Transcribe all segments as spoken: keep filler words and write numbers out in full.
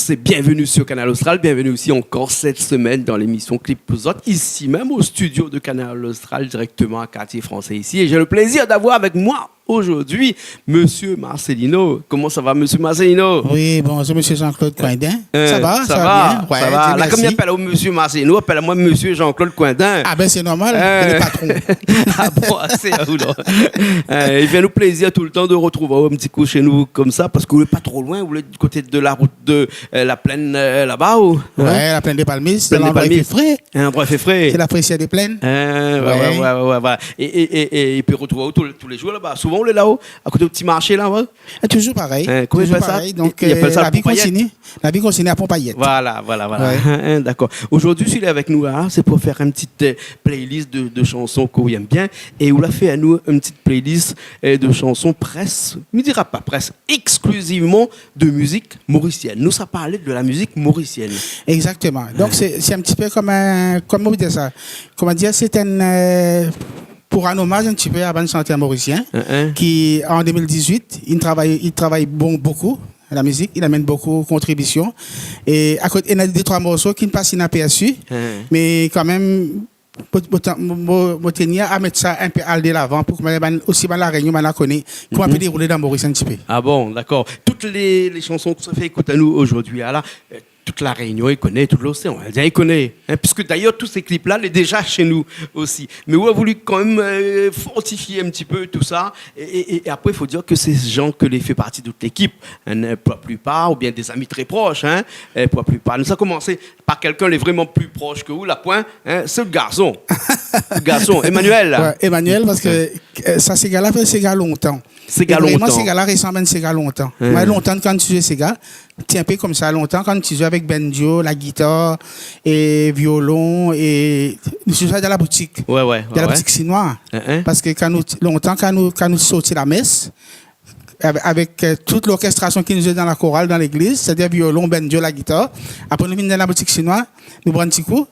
C'est bienvenue sur Kanal Austral, bienvenue aussi encore cette semaine dans l'émission Clip pou zot, ici même au studio de Kanal Austral, directement à Quartier Français ici. Et j'ai le plaisir d'avoir avec moi aujourd'hui Monsieur Marcelino. Comment ça va, Monsieur Marcelino ? Oui, bonjour, Monsieur Jean-Claude Coindin. Euh, ça va, ça va bien. Ouais, Dieu merci. La, konm i apèl aou Monsieur Marcelino, apèl amoin Monsieur Jean-Claude Coindin. Ah ben, c'est normal, le patron. Ah bon, sé aou la. Euh, i fé anou plézir toultan de retrouv aou in ti kou shé nou konmsa, parske ou lé pa tro loin, ou lé du koté de la rout de, euh, la Plaine, euh, laba, ou, hein ? Ouais, la Plaine des Palmistes, Plaine des Palmistes. L'endroit il fait frais. In landroi i fé fré. C'est la fraîcheur des plaines. Hein, ouais, ouais, ouais, ouais, ouais. Et, et, et, et i pé retrouv aou tou, tou lé jour laba. Souvan ou lé la-o, a koté di ti marshé la, ouais. Et toujours pareil. Hein, koman i apèl sa ? Toujours pareil. Donc, euh, la vie continue. La vie continue à Pompayette. Voilà, voilà, voilà. Ouais. Hein, hein, d'accord. Aujourd'hui, si ou lé avèk nou la, sé pou fé in ti, euh, playlist de, de shanson k'ou èm bien. É ou la fé anou in ti playlist, euh, de shanson prèsk, mi dira pa prèsk, exclusivement de musique mauricienne. Nou sa parl de la musique mauricienne. Exactement. Donc, c'est, c'est un petit peu comme un, comment vous dire ça ? Comment dire, c'est un, euh, pour rendre hommage un petit peu à bann shantèr morisien ki, en deux mille dix-huit, i travay, i travay bon, bokou la mizik, i amèn bokou kontribision. É a koté, néna dé troi morso ki pas inapèrsi, mé kan mèm, mo, mo, mo, mo, mo tien a mèt sa in pé al de lavan pou ke bann, osi bann La Rényon, bann la koné koman i pé déroulé dan Moris in ti pé. Ah bon, d'accord. Tout lé, lé shanson k'ou sa fé ékout anou zordi la, euh, tout La Rényon i koné, tout l'oséan Indien i koné, hein, puisque d'ailleurs tous ces clips-là, lé déja shé nou osi. Mé ou la voulu kan mèm, euh, fortifié in ti pé tout sa, é, é, é apré, i fo dir ke sé jan ke lé fé parti de tout lékip, hein, pou la plipar, oubien dé zami tré prosh, hein, euh, pou la plipar. Nou sa komansé par kèlkin lé vréman pli prosh ke ou, la poin, hein, sé le garson. Le garson, Emmanuel. Ouais, Emmanuel, parske, euh, sa séga la, fé séga lontan. Séga lontan. É vréman, séga la i resanm in séga lontan. Moin, lontan, kan mi zoué séga, té in pé konmsa, lontan, kan mi zoué avèk banjo, la gitar, é violon, é nou zoué sa dan la boutik. Ouais, ouais, ouais. Dan la boutik shinoi. Hein, hein. Parske kan nou, lontan, kan nou, kan nou sorti la mès, avè-, avèk, euh, tout lorkèstrasion ki nou zoué dan la koral, dan légliz, sétadir violon, banjo, la gitar, apré nou vien dan la boutik shinoi, nou boir in ti kou,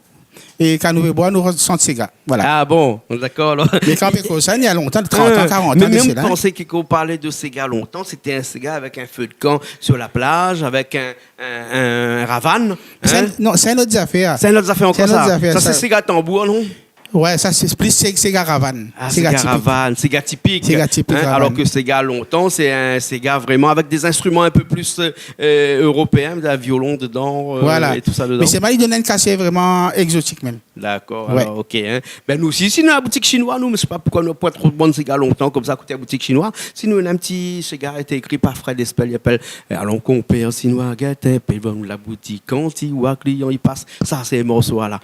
é kan nou vé boir, nou rant shant séga. Voilà. Ah bon, d'accord, alor. Mé kan mi pé koz sa, néna lontan, trant an, karant an de sela. Mé mèm, mi pansé ke kan ou parl de séga lontan, sété in séga avèk in fé de kan sur la plage, avèk in, in, in ravann, hein ? Sé in, non, sé in ot zafèr. Sé in ot zafèr ankor, sa. Sé in ot zafèr, sa. Sa sé séga tanbour, non ? Ouais, sa sé plis sé-, séga ravann. Ah, séga tipik. Séga ravann, séga tipik. Séga tipik ravann. Alor ke séga lontan, sé in séga vréman avèk dé zinstriman in pé plis, euh, euh, éropéen, la violon dedan, euh, é tout sa dedan. Voilà. Mé sé, i done in kasé vréman égzotik mèm. D'accord, ouais. Alor, OK, hein. Ben, nou osi, si nou la boutik shinoi, nou, mé mi sé pa poukosa nou la poin tro bann séga lontan konmsa koté la boutik shinoi. Si nou néna in ti séga, lété ékri par Fred Espel, i apèl, euh, Alon konpèr shinoi, gèt in pé, vann la boutik, kan ti wa klian i pas. Sa sé morso la.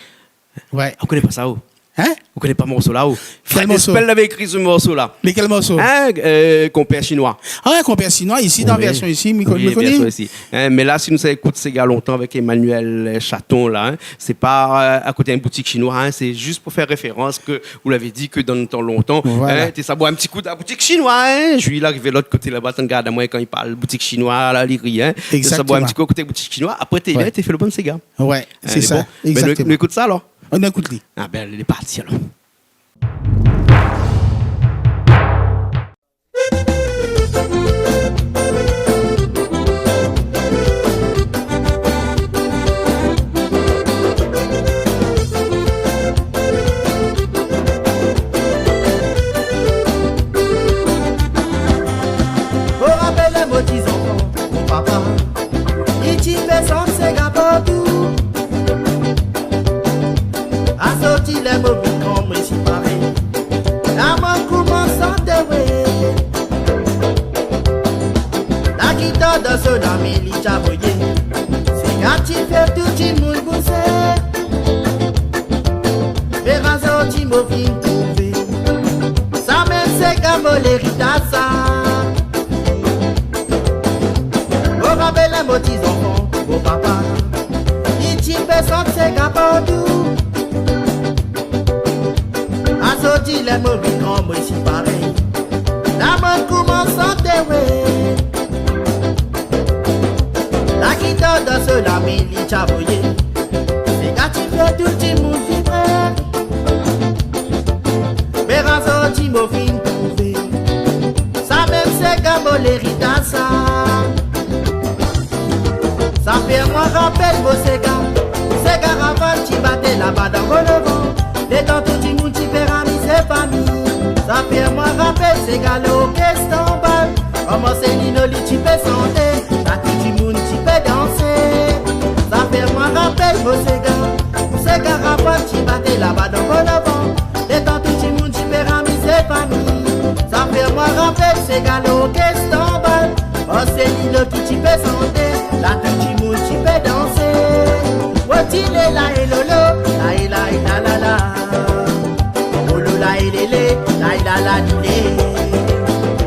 Ouais. Ou koné pa sa, ou ? Hein ? Ou koné pa morso la, ou ? Kèl morso ? Fred Espel lavé ékri se morso la. Mé kèl morso ? Hein, euh, Konpèr shinoi. Ah ouais, Konpèr shinoi, isi, dan vèrsion isi, mi koné. Oui, vèrsion isi. Hein, mé la, si nou sa ékout séga lontan avèk Emmanuel, euh, Chaton, la, hein, sé pa, euh, a koté in boutik shinoi, hein, sé zis pou fé référans ke ou lavé di ke dan le tan lontan, voilà, hein, té sa boir in ti kou dan la boutik shinoi, hein. Jules la arivé lot koté laba, tann gard amoin kan i parl boutik shinoi la, li ri, hein. Exactement. Té sa boir in ti kou koté boutik shinoi, apré té, ouais, té fé le bann séga. Ouais, sé sa, bon. Exactement. Ben, nou, nou ékout sa, alor. Nou ékout li. Ah ben, lé parti, alor. Mo rapèl amoin ti zanfan, mon papa, li ti fé shant séga partou. Asorti lèr mo vin gran, moin si paré, la moin koumans shant, wé. La gitar dan so la min li ti avoyé, séga ti fé tout dimoun bouzé. Mé asorti mo vin trouvé, sa mèm séga mo lé ri dan sa. Mo rapèl amoin ti zanfan, mon papa, li ti fé shant séga partou. Asorti lèr mo vin gran, moin si paré, la moin koumans shant, wé. La gitar dan so la min li ti avoyé, séga ti fé tout dimoun vibré. Mé asorti mo vin trouvé, sa mèm séga mo lé ri dan sa. Sa Fé amoin rapèl mon séga, séga ravann ti baté laba dan Bonovan. Létan tout dimoun ti fé ramiz fami. Sa fé amoin rapèl séga lorkès tanbal. Koman sé Lino li ti fé santé, la tout dimoun ti fé dansé. Sa fé amoin rapèl mon séga, séga ravann ti baté laba dan Bonovan. Létan tout dimoun ti fé ramiz fami. Sa fé amoin rapèl séga lorkès tanbal. Oh, sé Lino ki ti fé santé, la tout dimoun ti fé dansé. Woti lé la é lolo, la é la é la la la. Olo la é lélé, la é la la lilé.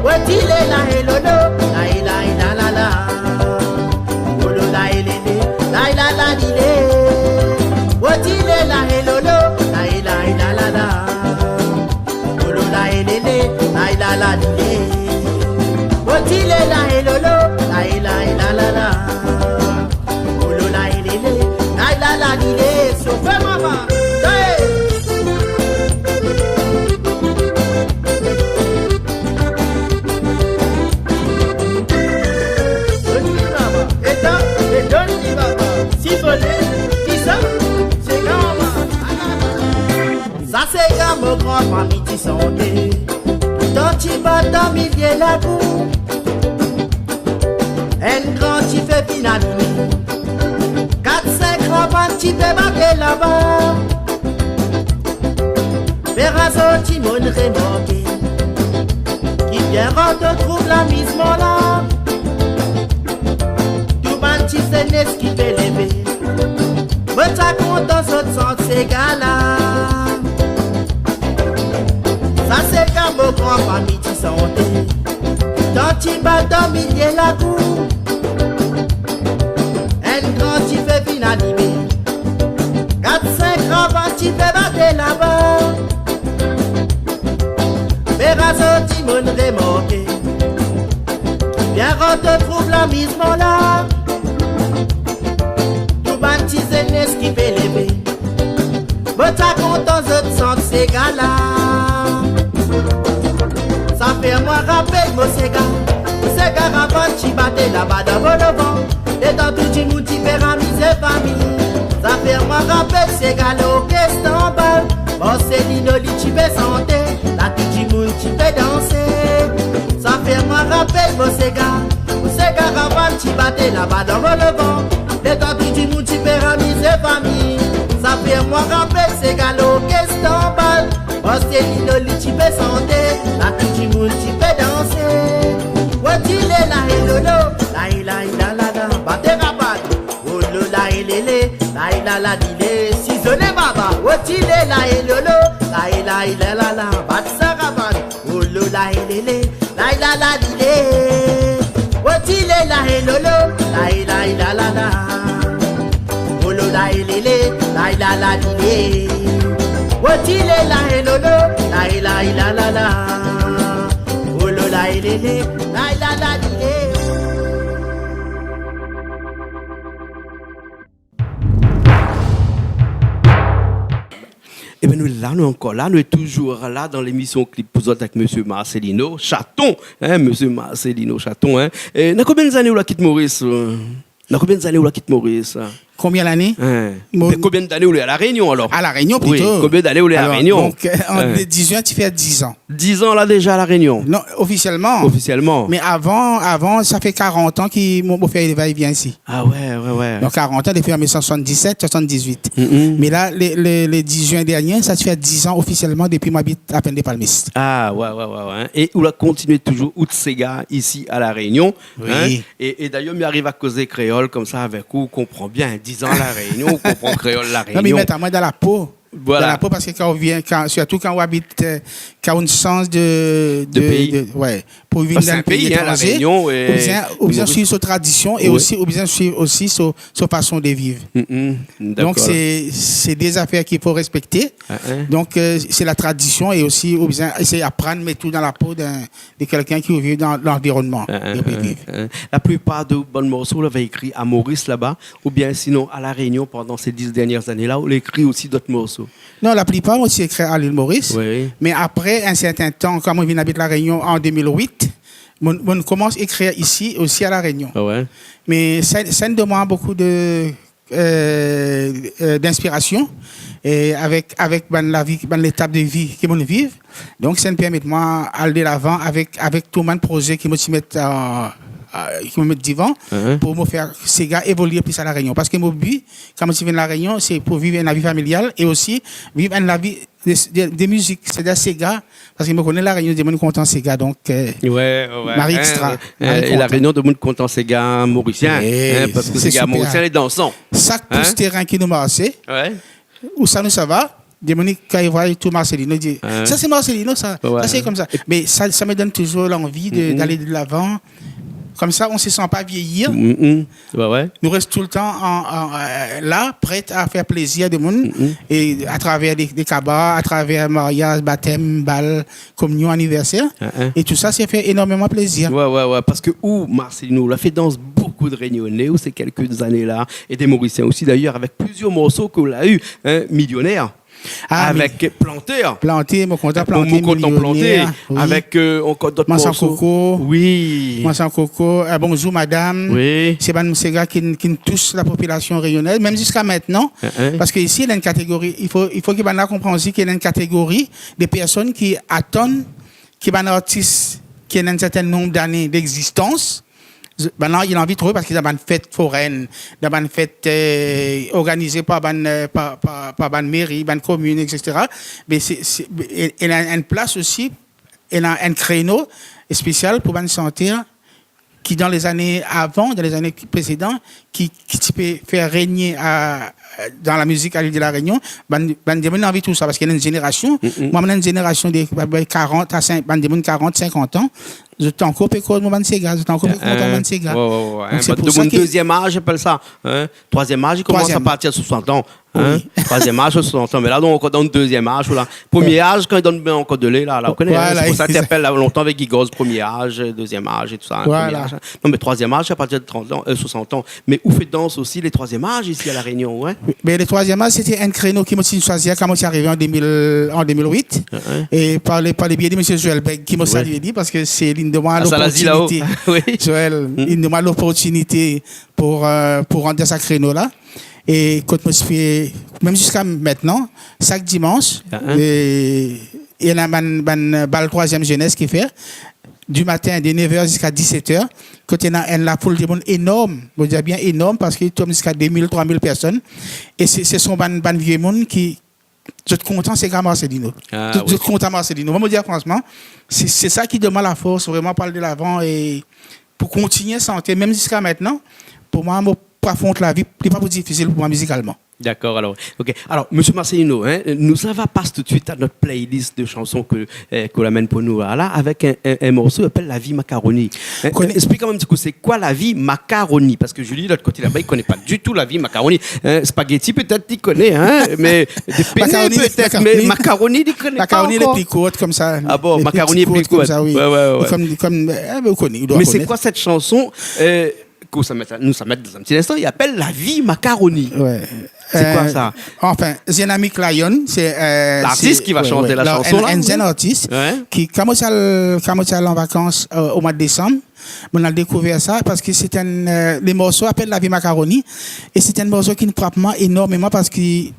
Woti lé la é lolo, la é la é la la la. Olo la é lélé, la é la la lilé. Woti lé la é lolo, la é la é la la la. Olo la é lélé, la é la la lilé. Woti lé la é lolo, la é la é la la la. Olo la é lélé, la é la la lilé. Sofé mama. Hey! Éta, é donn li baba. Si volé, kisa, sé normal. Sa séga mon gran fami ti santé. Tan ti bat dan milié lakour. Enn gran ti fé fine alimé. Kat, sink ravann ti fé baté laba. Fé razon ti moun rémorké. Ki bien rant trouv lamizman la. Tout bann ti zénès ki fé lévé. Moin ta kontan zot sant séga la. Sa séga mon gran fami ti santé. Tan ti bat dan milié lakour. Enn gran ti fé fine alimé. Kat, sink ravann ti fé baté laba. Fé razon ti moun rémorké. Bien rant trouv lamizman la. Tout bann ti zénès ki fé lévé. Moin ta kontan zot sant séga la. Sa fé amoin rapèl mon séga. Séga ravann ti baté laba dan Bonovan. Létan tout dimoun ti fé ramiz fami. Sa fé amoin rapèl séga lorkès tanbal. Bon, sé Lino li ti fé santé. La tout dimoun ti fé dansé. Sa fé amoin rapèl mon séga. Séga ravann ti baté laba dan Bonovan. Létan tout dimoun ti fé ramiz fami. Sa fé amoin rapèl séga lorkès tanbal. Bon, sé Lino li ti fé santé. La tout dimoun ti fé dansé. Woti lé la é lolo, la é la é la la la. Baté rabat. Olo la é lélé, la é la la lilé. Si zoné baba. Woti lé la é lolo, la é la é la la la. Bat sa rabat. Olo la é lélé, la é la la lilé. Woti lé la é lolo, la é la é la la la. Olo la é lélé, la é la la lilé. Woti lé la é lolo, la é la é la la la. Olo la é lélé, la é la la lilé. Ében, nou lé la, nou ankor la, nou lé toujour la dan lémisyon Clip pou zot avèk mésyé Marcelino Chaton, in, mésyé Marcelino Chaton, in. É, na konbien zané ou la kit Moris, eu ? Na konbien zané ou la kit Moris, in ? Konbien lané ? In. Bon. Mé konbien zané ou lé a La Rényon, alor ? A La Rényon, plito. Oui, konbien zané ou lé a La Rényon ? Alor, donk, eu, an dé-, dizuit, ti fé diz an. Diz an la déja a La Rényon ? Non, ofisièlman. Ofisièlman. Mé avan, avan, sa fé karant an ki mon, mon pèr i va, i vien isi. A ouais, ouais, ouais. Donk karant an, dopi an mil nèf san soisann-disèt, soisann-dizuit. Mm, mm. Mé la, lé, lé, lé dizuit dèrnié, sa fé diz an ofisièlman dopi mon abit La Plaine des Palmistes. A ouais, ouais, ouais, ouais. É ou la kontinié toujour out séga isi a La Rényon, in ? Oui. É, é dayèr, mi ariv a kozé kréol konmsa avèk ou, ou konpran bien. Diz an La Rényon, ou konpran kréol La Rényon. Non, mé i mèt amoin dan la po. Voilà. Dan la po, parske kan ou vien, kan, sirtou kan ou abit, eu, kan ou sanz de, de, de péi, de, ouais, pou vin dan in péi étranzé, in, La Rényon, é, oubien, oubien suiv son tradisyon é osi, oubien suiv osi son, son fason de viv. Mm, mm. Donk, dakor. Sé, sé dé zafèr k'i fo rèspèkté. A, in. Donk, eu, sé la tradisyon é osi, oubien, sé aprann mèt tout dan la po d'in, de kèlkin ki viv dan lanvironman, in, in, ki viv. In, in. La plipar de bann morso, ou la ékri a Moris laba, oubien sinon a La Rényon, pandan sé diz dèrnièr zané la, ou la ékri osi dot morso ? Non, la plipar, moin la ékri a lil Moris. Oui. Mé apré in sèrtin tan, kan moin vin abit La Rényon an dé mil uit, Moin, moin komans ékrir isi osi a La Rényon. Ah ouais. Mé sa, sa i domann amoin bokou de, euh, euh, d'inspirasion, é avèk, avèk bann lavi, bann létap de vi ke moin viv. Donk, sa i pèrmèt amoin alé de lavan avèk, avèk tout bann prozé ke moin ti mèt, euh, euh, ke moin mèt divan, mhm, pou moin fé séga évolié plis a La Rényon. Parske mon bi, kan moin ti vien La Rényon, sé pou viv in lavi familial é osi viv in lavi de, de, de mizik, sétadir séga, parske moin koné La Rényon, demoun i kontan séga, donk, euh, ouais, ouais, ouais. Mari, hein, extra. Euh, Mari é La kontan. Rényon, demoun i kontan séga morisien, é hein, parske sé séga super. Morisien lé dansan. Sak pous térin ke nou marsé, ouais, ousa nou sava, demoun i, kan i voi tout Marcelino, i di, hein, sa sé Marcelino, sa, ouais, sa sé konmsa. Mé sa, sa i donn touzour lanvi de, mhm, d'alé de lavan. Konmsa, nou sé san pa viéyir. Mhm. Ouais, ouais. Nou rès toultan an, an, euh, la, pré a fé plézir demoun. Mhm. É atravèr dé, dé kabar, atravèr mariaz, batèm, bal, kominion, anivèrsèr. Hein, hein. É tousa, sa i fé énormeman plézir. Ouais, ouais, ouais, parske ou, Marcelino, ou la fé dans bokou de Rényoné, ou sé kèlk zané la, é dé Morisien osi, dayèr, avèk plizièr morso ke ou la u, hein, Milionèr. Ah, avèk Planté. Planté, Mon kontan Planté, Mon kontan Planté, Milionèr, oui. Avèk, euh, ankor dot morso. Mansan Koko. Oui. Mansan Koko, euh, Bonzour Madam. Oui. Sé bann séga ki, ki tous la popilasion rényonèz, mèm ziska mintnan. Hein, hein. Parske isi, néna in katégori, i fo, i fo ke banna i konpran osi ke néna in katégori de pèrsone ki atann ke bann artis ki néna in sèrtin nonb d'ané d'égzistans, banna néna anvi trouv, parske dan bann fèt forèn, dan bann fèt, euh, organizé par bann, euh, par, par, par bann méri, bann komine, et cetera. Mé sé, sé, é, é néna in plas osi, é néna in kréno spésial pou bann shantèr ki, dan lé zané avan, dan lé zané présédan, ki, ki ti pé fé règné a, dan la mizik a l'il de La Rényon, bann, bann demoun néna anvi tousa, parske néna in zénérasion, mm, mm, moin, néna in zénérasion de, ba, ba, karant a sink, bann demoun karant, sinkant an, zot ankor pé koz mon bann séga, zot ankor pé kontan bann séga. Ouais, ouais, ouais. Donk, sé bann pou sa demoun ke dezièm az, i apèl sa, hein. Troizièm az, i komans a partir de soisant an. Hein ? Oui. Troizièm az, soisant an. Mé la, donk, ankor dan dezièm az, la. Promié az, kan i donn ankor de lé, la, la, ou koné, hein, voilà, sé pou sa i apèl, la, lontan avèk Guy Gauze, promié az, dezièm az é tousa, hein, promié az. Non, mé troizièm az, sé a partir de trant an, euh, soisant an. Mé ou fé dans osi lé troizièm az isi a La Rényon, ouais ? Oui, mé lé troizièm az, sété in kréno ke moin la shoizi kan moin la arivé an dé mil, an dé mil uit. Hein, hein. É par le, par le biais de mésyé Joël Bègue, ke moin la salié, parske sé l'inn de moin loportinité. Ah, sa la di la-o. Oui. Joël, l'inn de moin loportinité pou, euh, pou rant dan sa kréno-la. É kan moin la fé, mèm ziska mintnan, shak dimansh, hein, hein, é, néna bann, bann bal troizièm zénès ki fé, di matin, de nèv èr ziska disèt èr, koté néna in lafoul demoun énorm, moin di bien énorm, parske i tonm ziska dé mil, troi mil pèrsone. É sé, sé son bann, bann vié moun ki, zot kontan séga Marcelino. Ah, zot, oui, zot kontan Marcelino. Moin, moin di fransman, sé, sé sa ki donn amoin la fors vréman pou alé de lavan é pou kontinié shanté, mèm ziska mintnan. Pou moin, moin pa font la vi, lé pa pli difisil pou moin mizikalman. Dakor, alor. OK. Alor, mésyé Marcelino, hein, nou sava pas tout suit a nout playlist de shanson ke, euh, ke ou la amenn pou nou, la, avèk in, in, in morso i apèl La vi makaroni. Hein, koné, esplik amoin in ti kou, sé koi La vi makaroni ? Parske Julie, lot koté laba, i koné pa ditou La vi makaroni. Hein, spaghetti, pétèt, li koné, hein, mé de penne, makaroni, pétèt, makaroni, mé makaroni, li koné pa ankor. Makaroni lé pli kourt konmsa. Ah bon, makaroni lé pli kourt konmsa, oui. Ouais, ouais, ouais. Kom, kom, euh, mé ou koné, ou doi konèt. Mé sé koi sèt shanson, euh, ke sa mèt, nou sa mèt dan in ti instan, i apèl La vi makaroni. Ouais. Sé koi sa ? Euh, anfin, Zénamik Layon, sé, euh, l'artiste ki va shanté la shanson la. Ouais, ouais. La, in, in zèn artis ki, kan moin la, kan moin la alé an vakans, euh, o moi de désanm, moin la dékouvèr sa parske sé in, euh, le morso i apèl La vi makaroni, é sé in morso ki frap amoin énormeman parske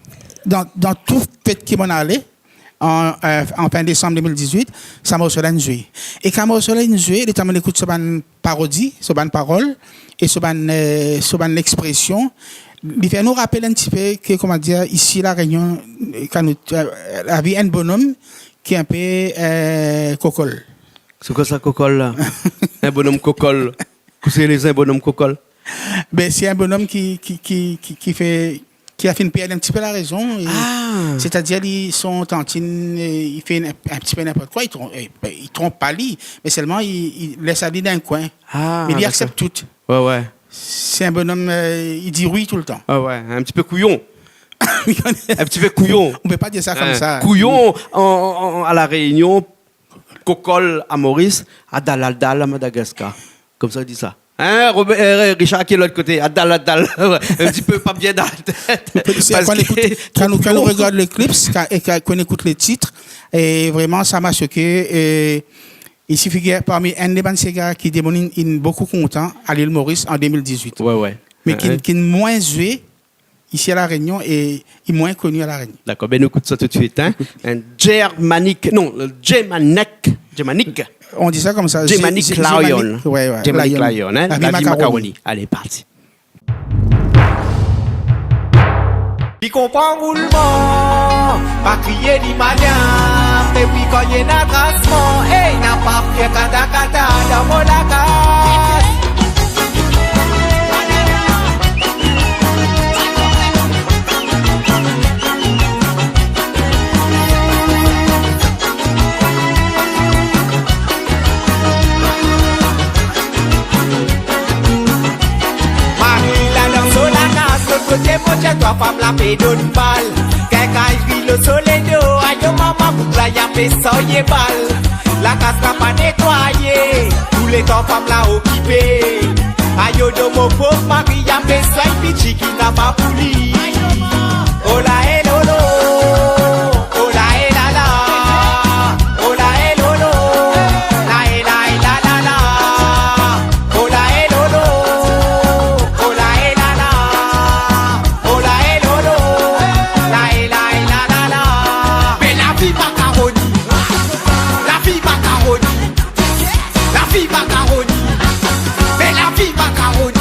dan, dan tout fèt ke moin la alé, an, euh, an fin désanm dé mil dizuit, sa morso-la la zoué. É kan morso-la la zoué, létan moin la ékout son bann parodi, son bann parol, é son bann, euh, son bann lèksprésyon, li fé anou rapèl in ti pé ke, koman dir, isi La Rényon, euh, kan nou, euh, lavé in bonom ki in pé, euh, kokol. Sé koi sa, kokol la ? In bonom kokol. Kosa i lé, in bonom kokol ? Ben, sé in bonom ki, ki, ki, ki, ki fé, ki la fine pèrd in ti pé la rézon, é, ah, sétadir, li, son tantine, é, li fé in, in ti pé ninport koi, li tronp, é, ben, li tronp pa li, mé sèlman li, li lès ali dan in koin. Ah, dakor. Mé li aksèp tout. Ouais, ouais. Sé in bonom, euh, li di oui toultan. Ah ouais, in ti pé kouyon. In ti pé kouyon. Ou pé pa dir sa konmsa. Hein, kouyon an, an, an, a La Rényon, kokol a Moris, adal adal a Madagaskar. Konmsa i di sa. Hein, Robert, euh, Richard, ki lé lot koté, adal adal. In ti pé pa bien dan la tèt. Parske kan nou, kan nou rogard le klip, é kan, é kan, kan nou ékout le tit, é vréman, sa ma shoké, é Isi figir parmi inn dé bann séga ki demoun in, in bokou kontan a Lil Moris an deux mille dix-huit. Ouais, ouais. Mé ki, hein, ki moin zoué isi a La Rényon é i moin koni a La Rényon. Dakor, bin nou ékout sa tout suit, hein. In Germanic, non, le Germanic, Germanic. On dit ça comme ça, Germanic Ge-, Ge-, Lion. Germanic, ouais, ouais, Germanic Lion. Lion, hein. La vie macaroni. La vie macaroni. Allez, parti. Li konpran roulman, pa kriyé li malian, épi kan li néna trasman, éy, na pa fé katakata dan mon lakas. Mari la dan son lakas, lot koté mon tien, trwa fanm la pé donn bal. Kèk ay vilo solé do, ayo momon, boug la ya pé sòyé bal. Lakas la pa nétwayé, toulé tan fanm la okipé. Ayo do mon pov mari, ya pé swa in piti ki na pa pou li. Ola é lolo, ola é lala, ola é lolo, la é la é la la la. Ola é lolo, ola é lala, ola é lolo, la é la é la la la. Mé la vi makaroni, la vi makaroni, la vi makaroni, mé la vi makaroni.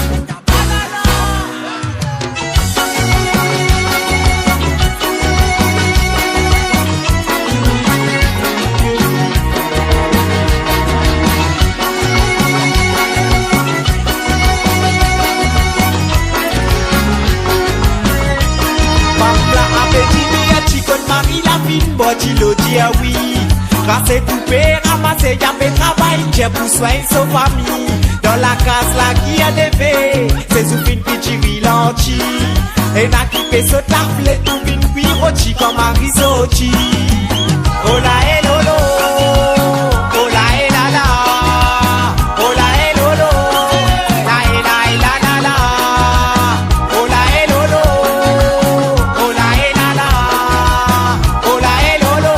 Pap la apéti, mi a ti konn mari la fine bò dilo, di awi. Rasé, koupé, ramasé, ya pé travay, tien pou swagn son fami. Dan lakas la ki a dévé, sé zoufine ki tiri lanti. É na ki pé sot la flèt pou vin kui roti kan mari soti. Ola é lolo, ola é lala, ola é lolo, la é la é la la la. Ola é lolo, ola é lala, ola é lolo,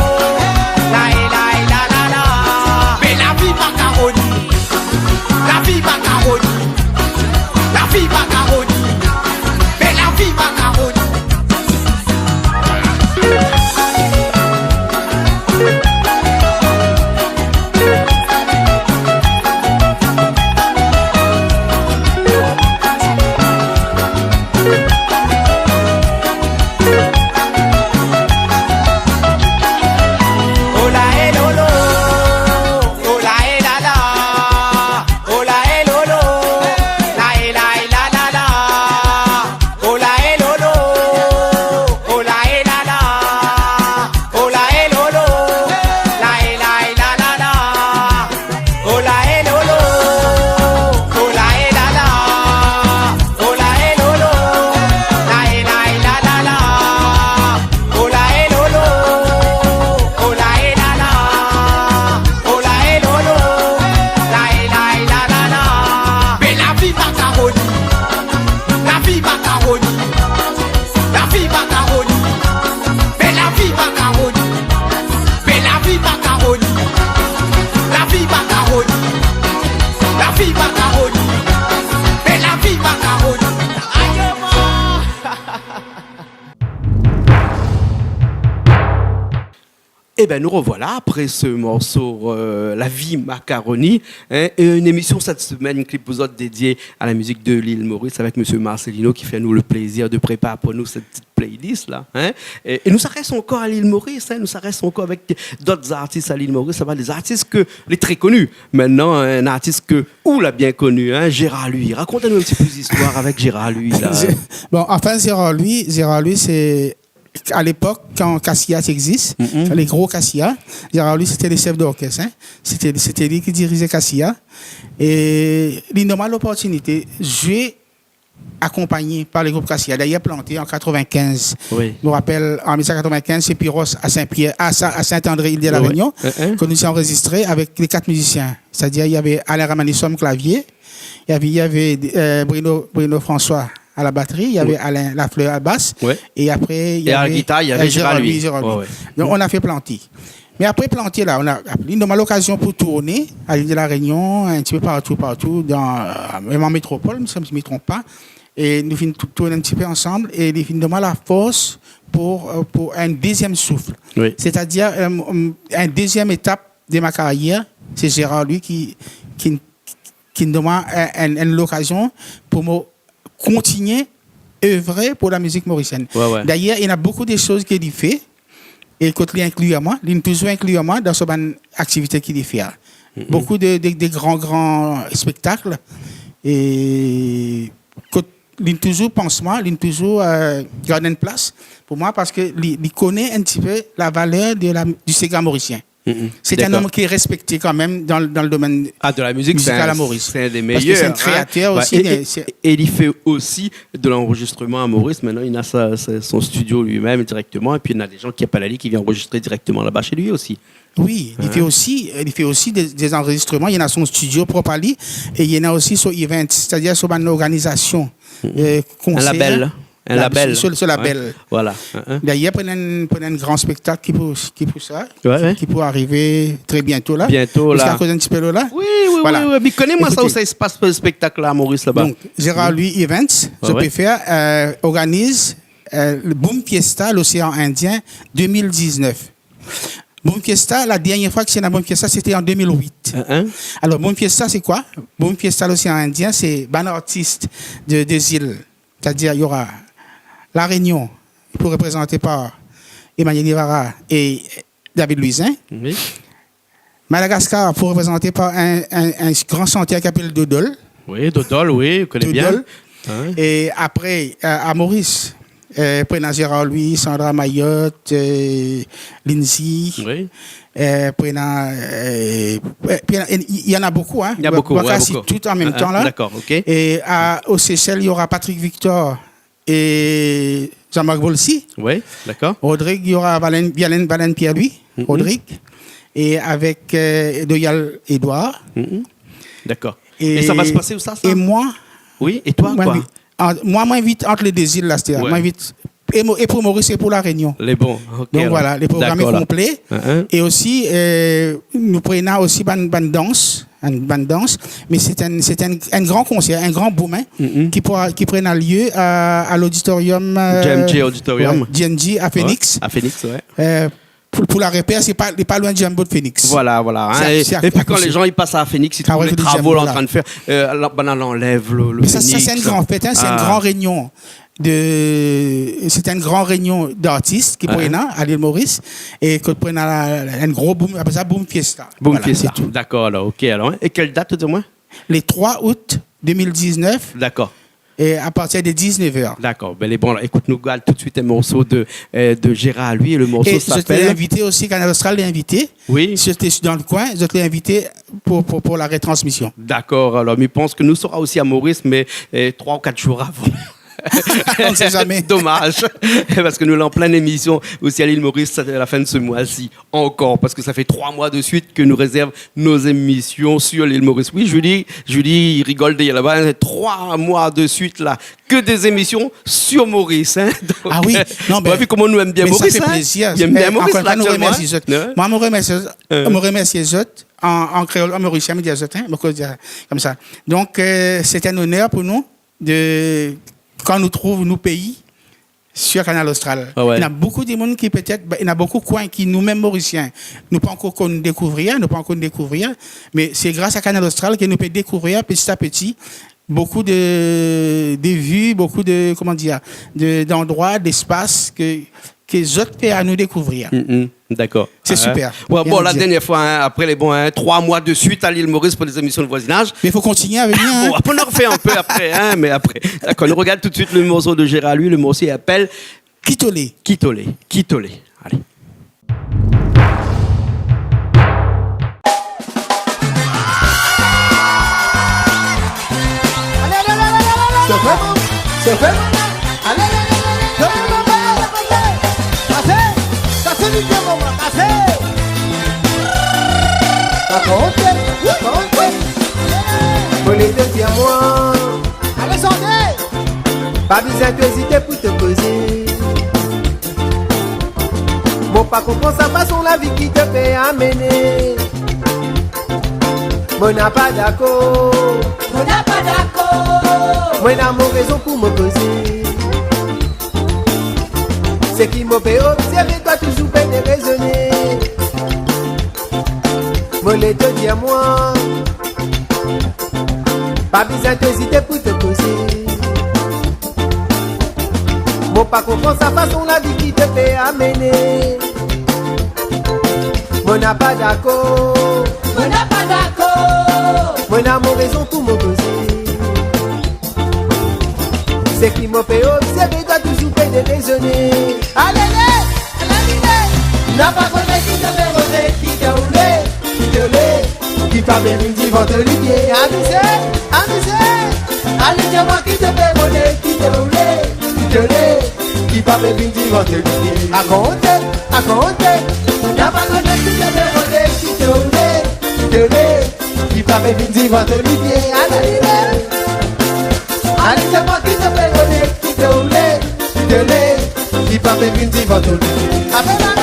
la é la é la la la. Mé la vi makaroni, la vi makaroni, la vi makaroni, mé la vi makaroni. Ola é lolo, ola é lala, ola é lolo, la é la é la la la. Ola é lolo, ola é lala, ola é lolo, la é la é la la la. Ola é lolo, ola é lala, ola é lolo, la é la é la la la. Ola é lolo, ola é lala, ola é lolo, la é la é la la la. Mé la vi makaroni, la vi makaroni, la vi makaroni, mé la vi makaroni, mé la vi makaroni, la vi makaroni, la vi makaroni, mé la vi makaroni. Ayo, man. Ében, nou rovoila apré se morso, euh, La vi makaroni, hein, é in émision sèt semèn, in klip pou zot dédié a la mizik de Lil Moris avèk mésyé Marcelino ki fé anou le plézir de prépar pou nou sèt ti playlist la, hein. É, é nou sa rès ankor a Lil Moris, hein, nou sa rès ankor avèk dot artis a Lil Moris, sa va dé artis ke lé trè koni. Mintnan, in artis ke ou la bien koni, hein, Gérard Louis. Rakont anou in ti pé zistoir avèk Gérard Louis la. Bon, anfin, Gérard Louis, Gérard Louis, sé a lépok, kan Castilla té égzis, lé gro Castilla, Gérard Louis, sété le shèf d'orkès, hein. Sété, sété li ki dirizé Castilla. É li néna loportinité zoué akonpagné par le group Castilla. Dayèr, Planté an quatre-vingt-quinze. Oui. Mi rapèl, an mil neuf cent quatre-vingt-quinze, sé Piros a Saint-Pierre, a Sa-, a Saint-André, Île de la Réunion, ke nou té anrozistré avèk lé kat mizisien. Sétadir, navé Alain Ramanisum, klavié, navé, navé, euh, Bruno, Bruno François a la batri, navé Alain Lafleur a la bas, é apré, navé, a la gitar, navé, euh, Gérard Louis. Gérard Louis. Ouais, ouais. Donk, nou la fé Planté. Mé apré Planté la, nou la, li donn amoin lokazion pou tourné a l'île de la Réunion, in ti pé partou, partou, dan, euh, mèm an métropol, si mi tronp pa. É nou fine tou-, tourn in ti pé ansanm, é li fine donn amoin la fors pou, euh, pou in dézièm souf. Oui. Sétadir, euh, in dézièm étap de ma karyèr, sé Gérard Louis ki, ki, ki donn amoin in, in, in lokazion pou moin kontinié èvré pou la mizik morisièn. Ouais, ouais. Dayèr, néna bonpé de shoz ke li fé, é ke li inkli amoin, li touzour inkli amoin dan son bann aktivité ke li fé. Mhm. Bonpé de, de, de gran, gran spéktak, é ke li touzour pans amoin, li touzour, euh, gard in plas pou moin, parske li, li koné in ti pé la valèr de la, du séga morisien. Mhm. Sé in nonm ki lé rèspèkté kanmèm dan, dan le domèn mizikal a Moris. Dakor. Sé in dé méyèr, parske sé in kréatèr osi, é, é li fé osi de l'anrozistreman a Moris. Mintnan, li na sa, sa, son studio li-mèm dirèkteman, épi néna dé jan ki apèl ali, ki vien anrozistré dirèkteman laba shé li osi. Oui, li fé osi, li fé osi dé, dé anrozistreman. Li na son studio prop ali, é li na osi son event, sétadir son bann organizasion, euh, konsèr. In labèl. In labèl. Labèl, sé, sé labèl. Ouais. Voilà. Dayèr, pran in, pran in gran spéktak ki pou, ki pou sa, ki pou arivé trè bientô la. Bientô la. Ou sa koz in ti pé la. Oui, oui, oui. Mi koné moin sa, ousa i pas spéktak la a Moris laba. Donk, Gérard Louis Events, zot i pé fé, euh, organiz, euh, le Boom Fiesta, l'Océan Indien, deux mille dix-neuf. Boom Fiesta, la dernièr foi ke sé in Boom Fiesta, sété an deux mille huit. Alor, Boom Fiesta, sé koi ? Boom Fiesta, l'Océan Indien, sé bann artis de, dé zil. Sétadir, nora La Rénion, pou réprézanté par Emmanuel Ivara é David Louisin. Oui. Madagaskar, pou réprézanté par in, in, in gran shantèr ki apèl Dodol. Oui, Dodol, oui, mi koné bien. Dodol. É apré, euh, a Moris, euh, pran Gérard Louis, Sandra Mayotte, euh, Lindsay. Oui. Euh, pran, euh, euh, pi néna, néna bonpé, hein. Néna bonpé, ouais, bonpé. Tout an mèm tan la. Dakor, OK. É a, o Sésèl, nora Patrick Victor é Jean-Marc Volcy. Oui, dakor. Rodrigue, nora Valen-, Vialen-, Valène Pierre-Louis, Rodrigue. É avèk, euh, Doyal Edouard. Dakor. É sa va pasé ousa, sa ? É moin, oui, é toi, moin, koi ? Moin, moin invit ant lé dé zil la, sétadir, moin invit é Mo-, é pou Moris é pou La Rénion. Lé bon, OK. Donk alor, voilà, le program lé konplé. É osi, euh, nou pran osi bann, bann dans, in, bann dans, mé sé in, sé in, in gran konsèr, in gran boom, hein, ki pou, ki pran lieu a, a l'auditorium, euh, J M J Auditorium. Ouais, J M J a Phoenix. Ouais, a Phoenix, ouais. Euh, pou, pou la répèt, sé pa, lé pa loin de Jambo de Phoenix. Voilà, voilà, hein. Sé a, é, sé a koté. Épi kan lé jan i pas a Phoenix, i trouv lé travo la antrinn fé. Euh, la, banna i anlèv le, le Phoenix. Mé sa, sa sé in gran fèt, hein, sé in gran rénion de, sé in gran rénion d'artis ki pran a l'île Maurice, é ke pran la, in gro boom, apèl sa Boom Fiesta. Boom Fiesta. Voilà, sé tou. Dakor, alor, OK, alor, hein. É kèl dat, ou di amoin ? Le trois août deux mille dix-neuf. Dakor. É a partir de dix-neuf heures. Dakor. Bin, lé bon, alor, ékout, nou gard tout de suit in morso de, euh, de Gérard Louis, le morso i apèl... É zot lé invité osi, Kanal Austral lé invité. Oui. Si zot lé dan le koin, zot lé invité pou, pou, pou la rétransmision. Dakor, alor, mi pans ke nou sera osi a Moris, mé, euh, troi ou kat zour avan. On sait jamais. Domaz. Parske nou lé an plin émision osi a l'île Maurice, la fin de ce mois-ci ankor, parske sa fé troi moi de suit ke nou rézèrv nout émision sur l'île Maurice. Oui, Julie, Julie i rigol dèrièr laba, hein, troi moi de suit la, ke dé émision sur Maurice, hein. Donk, ah oui, euh, non, mé, mé sa fé plézir. Mé sa fé plézir, hein. Ankor in foi, nou remèrsi zot. Moin, mi remèrsi zot, mi remèrsi zot an, an kréol, an morisien, mi di azot, hein, mi di konmsa. Donk, euh, sé in onèr pou nou de, kan nou trouv nout péi sur Kanal Austral. Ah ouais. Néna bonpé de moun ki pétèt, bin, néna bonpé koin ki nou mèm Morisien, nou pankor konn dékouvrir, nou pankor konn dékouvrir, mé sé gras a Kanal Austral ke nou pé dékouvrir pti a pti bonpé de, de vi, bonpé de, koman dir, de, d'androi, d'éspas ke, ke zot fé anou dékouvrir. Mm, mm. Dakor. Sé super. Ouais, bon, la dernièr foi, hein, apré lé bon, hein, troi moi de suit a l'île Maurice pou lé émision de voizinaz. Mé i fo kontinié avèk li, hein. Bon, apré, nou arfé in pé apré, hein, mé apré. Dakor, nou rogard tout de suit le morso de Gérard Louis, le morso i apèl Kitolé. Kitolé, Kitolé. Alé. Alé, alé, alé, alé, alé, alé. Sé vré, sé vré. Alé, alé, alé, alé, alé. Kasé, kasé li, mon momon, kasé. Rakonté, rakonté. Mo lé dési amoin. Alé, santé. Pa bezoin té ézité pou té kozé. Mo Pa konpran sa fason la vi ki té fé amené. Mwin na pa dakor. Mwin na pa dakor. Mwin na mon rézon pou mo kozé. Sé ki mo pé obzèrvé, twa touzour pé dérézoné. Mo lé té di amwin, pa bizin té ézité pou té kozé. Mo pa konpran sa fason la vi ki té fé amené. Mwin na pa dakor. Mwin na pa dakor. Mwin na mon rézon pou mo kozé. Sé ki mo pé obzèrvé, twa touzour pé dérézoné. Alé, alé, alé, alé. Na pa koné ki té fé kozé, ki té oulé, ki té oulé. Ki pa pé vin divan té li pié. Amizé, amizé. Alé, di amwin ki té fé kozé, ki té oulé, ki té oulé. Ki pa pé vin divan té li pié. Rakonté, rakonté. Na pa koné ki té fé kozé, ki té oulé, ki té oulé. Ki pa pé vin divan té li pié. Alé, alé. Alé, di amwin ki té fé kozé, ki té oulé, ki té oulé. Ki pa pé vin divan té li pié. Apèl la men.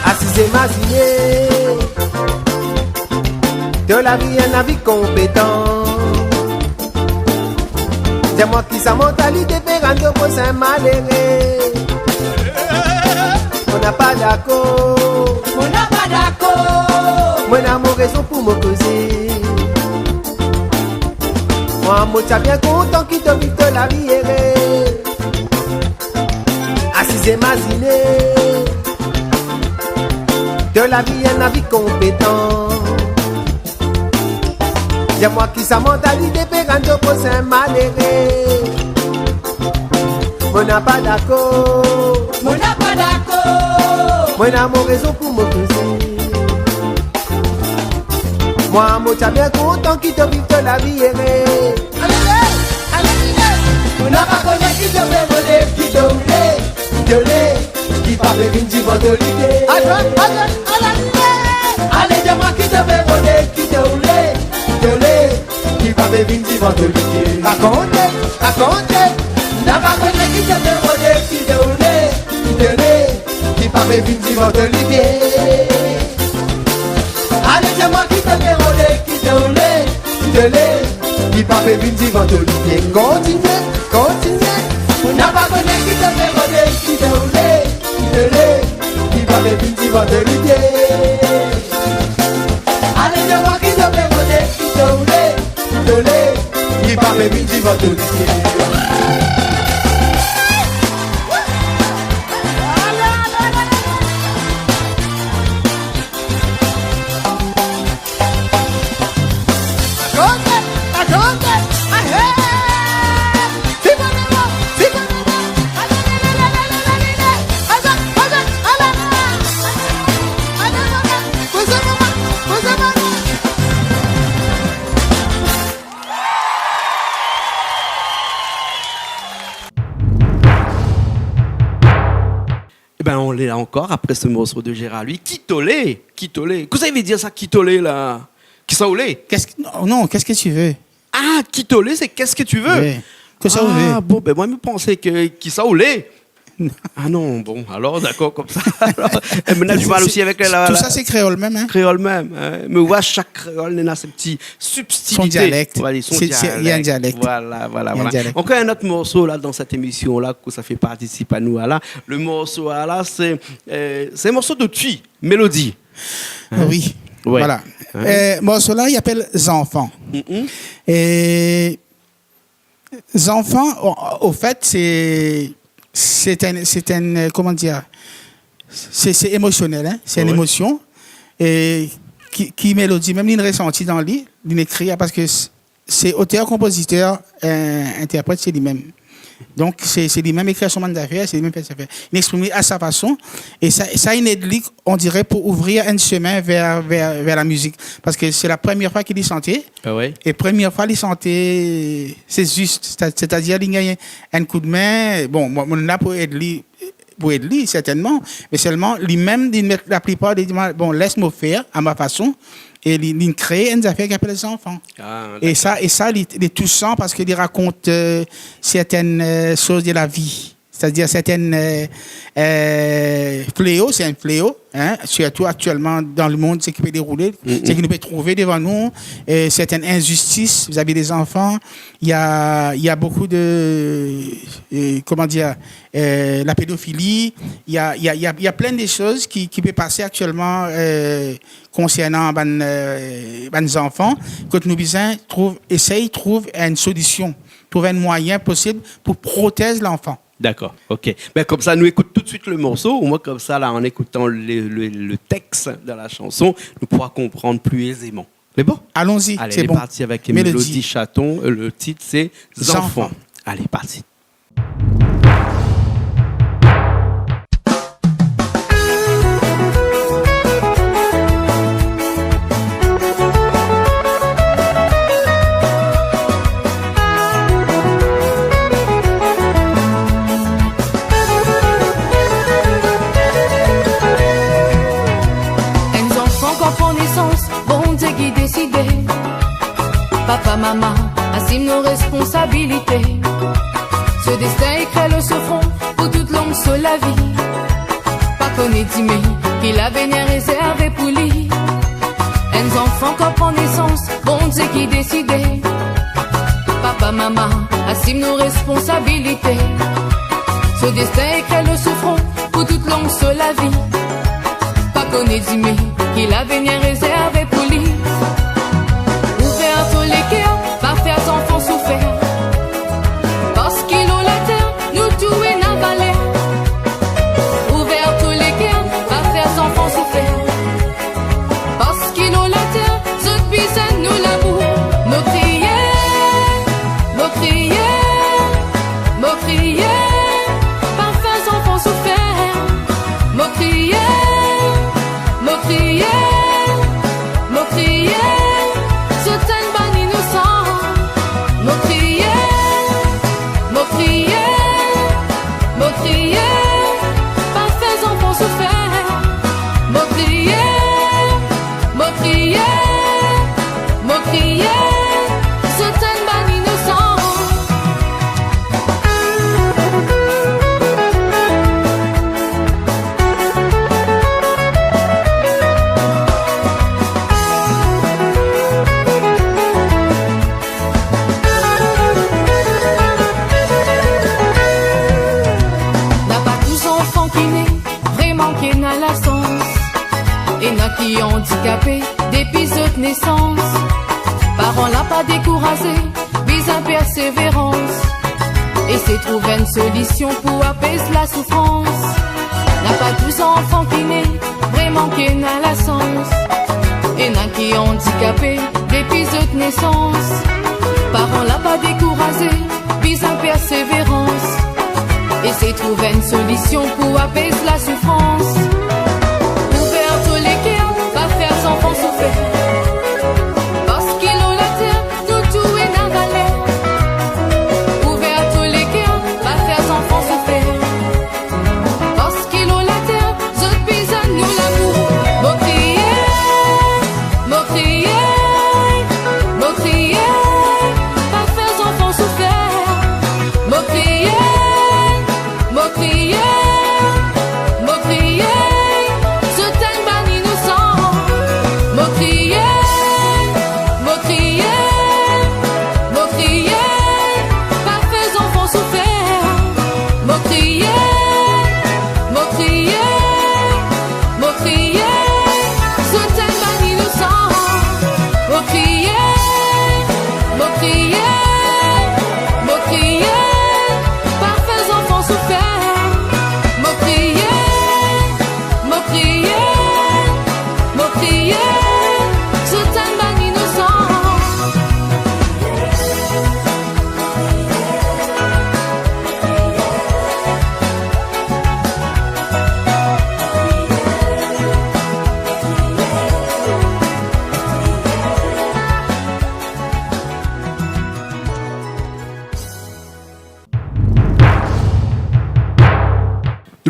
Asiz imaziné, té la vi in avi konpétan. Di amwin kisa mantalité pé rann prosin maléré. Mwin na pa dakor. Mwin na pa dakor. Mwin na mon rézon pou mo kozé. Mwin, mo té bien kontan ki té viv té la vi éré. Asiz imaziné, té la vi in avi konpétan. Di amwin kisa mantalité pé rann prosin maléré. Mwin na pa dakor. Mwin na pa dakor. Mwin na mon rézon pou mo kozé. Mwin, mo té bien kontan ki té viv té la vi éré. Alé, alé, alé. Mwin na pa koné ki té fé kozé, ki té oulé, ki té oulé. Ki pa pé vin divan té li pié. Alé, alé, alé, alé. Alé, di amwin ki té fé kozé, ki té oulé, ki té oulé. Ki pa pé vin divan té li pié. Rakonté, rakonté. Na pa koné ki té fé kozé, ki té oulé, ki té oulé. Ki pa pé vin divan té li pié. Alé, di amwin ki té fé kozé, ki té oulé, ki té oulé. Ki pa pé vin divan té li pié. Kontinié, kontinié. Na pa koné ki té fé kozé, ki té oulé, ki té oulé. Ki pa pé vin divan té li pié. Alé, di amwin ki té fé kozé, ki té oulé, ki té oulé. Ki pa pé vin divan té li pié. Ében, nou lé la ankor apré se morso de Gérard Louis, Kitolé, Kitolé. Kosa i vé dir sa, Kitolé, la ? Kisa ou lé ? Qu'est-ce que, non, non, qu'est-ce que tu veux ? Ah, Kitolé, sé qu'est-ce que tu veux ? Oui. Kosa ou vé ? Ah, bon, ben, mwin, mi pansé ke kisa ou lé. Ah non, bon, alor, dakor, konmsa. Alor, eh, mé na di mal osi avèk la, la, tout sa, sé kréol mèm, hein ? Kréol mèm, hein. Mé ou oi, shak kréol néna son ti subtilité. Son dialèk. Voilà, son dialèk. Sé, sé, il y a un dialecte. Voilà, voilà, voilà. Il y a un dialecte. Ankor in ot morso, la, dan sèt émisyon, la, ke sa fé partisip anou, la. Le morso, la, sé, euh, sé in morso de tui, mélodi. Hein ? Oui. Ouais. Voilà. Hein ? Euh, morso-la, i apèl Zanfan. Mm-mm. É Zanfan, o, o fèt, sé, sé in, sé in, koman dir, sé, sé émosyonèl, hein, sé in émosyon. Ouais. É ki, ki mélodi, mèm li, li résanti dan li, li ékri, parske s-, sé otèr, konpozitèr, euh, intèrprèt, sé li mèm. Donk, sé, sé li mèm ékri son bann zafèr, sé li mèm fé zafèr. Li éksprim a sa fason, é sa, sa i èd li, on diré, pou ouvrir in shomin vèr, vèr, vèr la mizik. Parske sé la promyèr fwa ke li shanté. Ah ouais ? É promyèr fwa li shanté, sé zis, séta-, sétadir li gingn in koudmin. Bon, mwin, mwin la pou èd li, pou èd li, sèrtènman, mé sèlman li mèm, li mèt la plipar, li di, bon, lès amoin fèr a ma fason, é li, li kré in zafèr ki apèl zanfan. Ah, dakor. É sa, é sa, li, li tousan parske li rakont, euh, sèrtèn, euh, shoz de la vi. Sétadir sèrtèn, euh, euh, fléo, sé in fléo, in, sirtou aktièlman dan le monn, sak i pé déroulé, sak nou pé trouvé dovan nou, euh, sèrtèn inzistis vizavi dé zanfan. Il y a, il y a beaucoup de, euh, comment dire, euh, la pédophilie, il y a, il y a, il y a, il y a plein de shoz ki, ki pé pasé aktièlman, euh, konsèrnan bann, euh, bann zanfan, ke nou bizin trouv, éséy trouv in solision, trouv in moiyin posib pou protèz lanfan. Dakor, OK. Bin, konmsa, nou ékout tout suit le morso. Omoin, konmsa, la, an ékoutan le, le, le tèks dan la shanson, nou poura konprann pli ézéman. Lé bon ? Alon-y, sé bon. Alé, lé parti avèk Mélodie Chaton. Euh, le tit, sé Zanfan. Zanfan. Alé, parti. In zanfan kan pran nésans, Bondié ki désidé. Papa, mama, asim nout résponsabilité. So dèstin ékri lo so fron pou tout long so la vi. Pa koné dimé ki lavenir rézèrvé pou li. In zanfan kan pran nésans, Bondié ki désidé. Papa, mama, asim nout résponsabilité. So dèstin ékri lo so fron pou tout long so la vi. Pa koné dimé ki lavenir rézèrvé pou li. Ouvèr tout lé kèr, pa fé zanfan soufèr. Parske lo la tèr, nou tout néna valèr. Ouvèr tout lé kèr, pa fé zanfan soufèr. Parske lo la tèr, zot bizin nou lamour. Mo kriyèr, mo kriyèr, mo kriyèr, pa fé zanfan soufèr. Mo kriyèr, mo kriyèr, mo kriyèr, zot tann bann inosan. Mo kriyèr, mo kriyèr, mo kriyèr, pa fé zanfan soufèr. Mo kriyèr, mo kriyèr, mo kriyèr, zot tann bann inosan. Na pa tout zanfan ki né vréman ki néna la shans. Néna ki andikapé dépi zot nésans. Paran la pa dékourazé, bizin pèrsévérans. Éséy trouv in solision pou apèz la soufrans. Na pa tout zanfan ki né vréman ki néna la shans. Néna ki andikapé dépi zot nésans. Paran la pa dékourazé, bizin pèrsévérans. Éséy trouv in solision pou apèz la soufrans. Ouvèr tout lé kèr, pa fé zanfan soufèr. Parske lo la tèr, nou tout néna valèr. Ouvèr tout lé kèr, pa fé zanfan soufèr. Parske lo la tèr, zot bizin nou lamour. Mo kriyèr, mo kriyèr, mo kriyèr, pa fé zanfan soufèr. Mo kriyèr, mo kriyèr, mo kriyèr,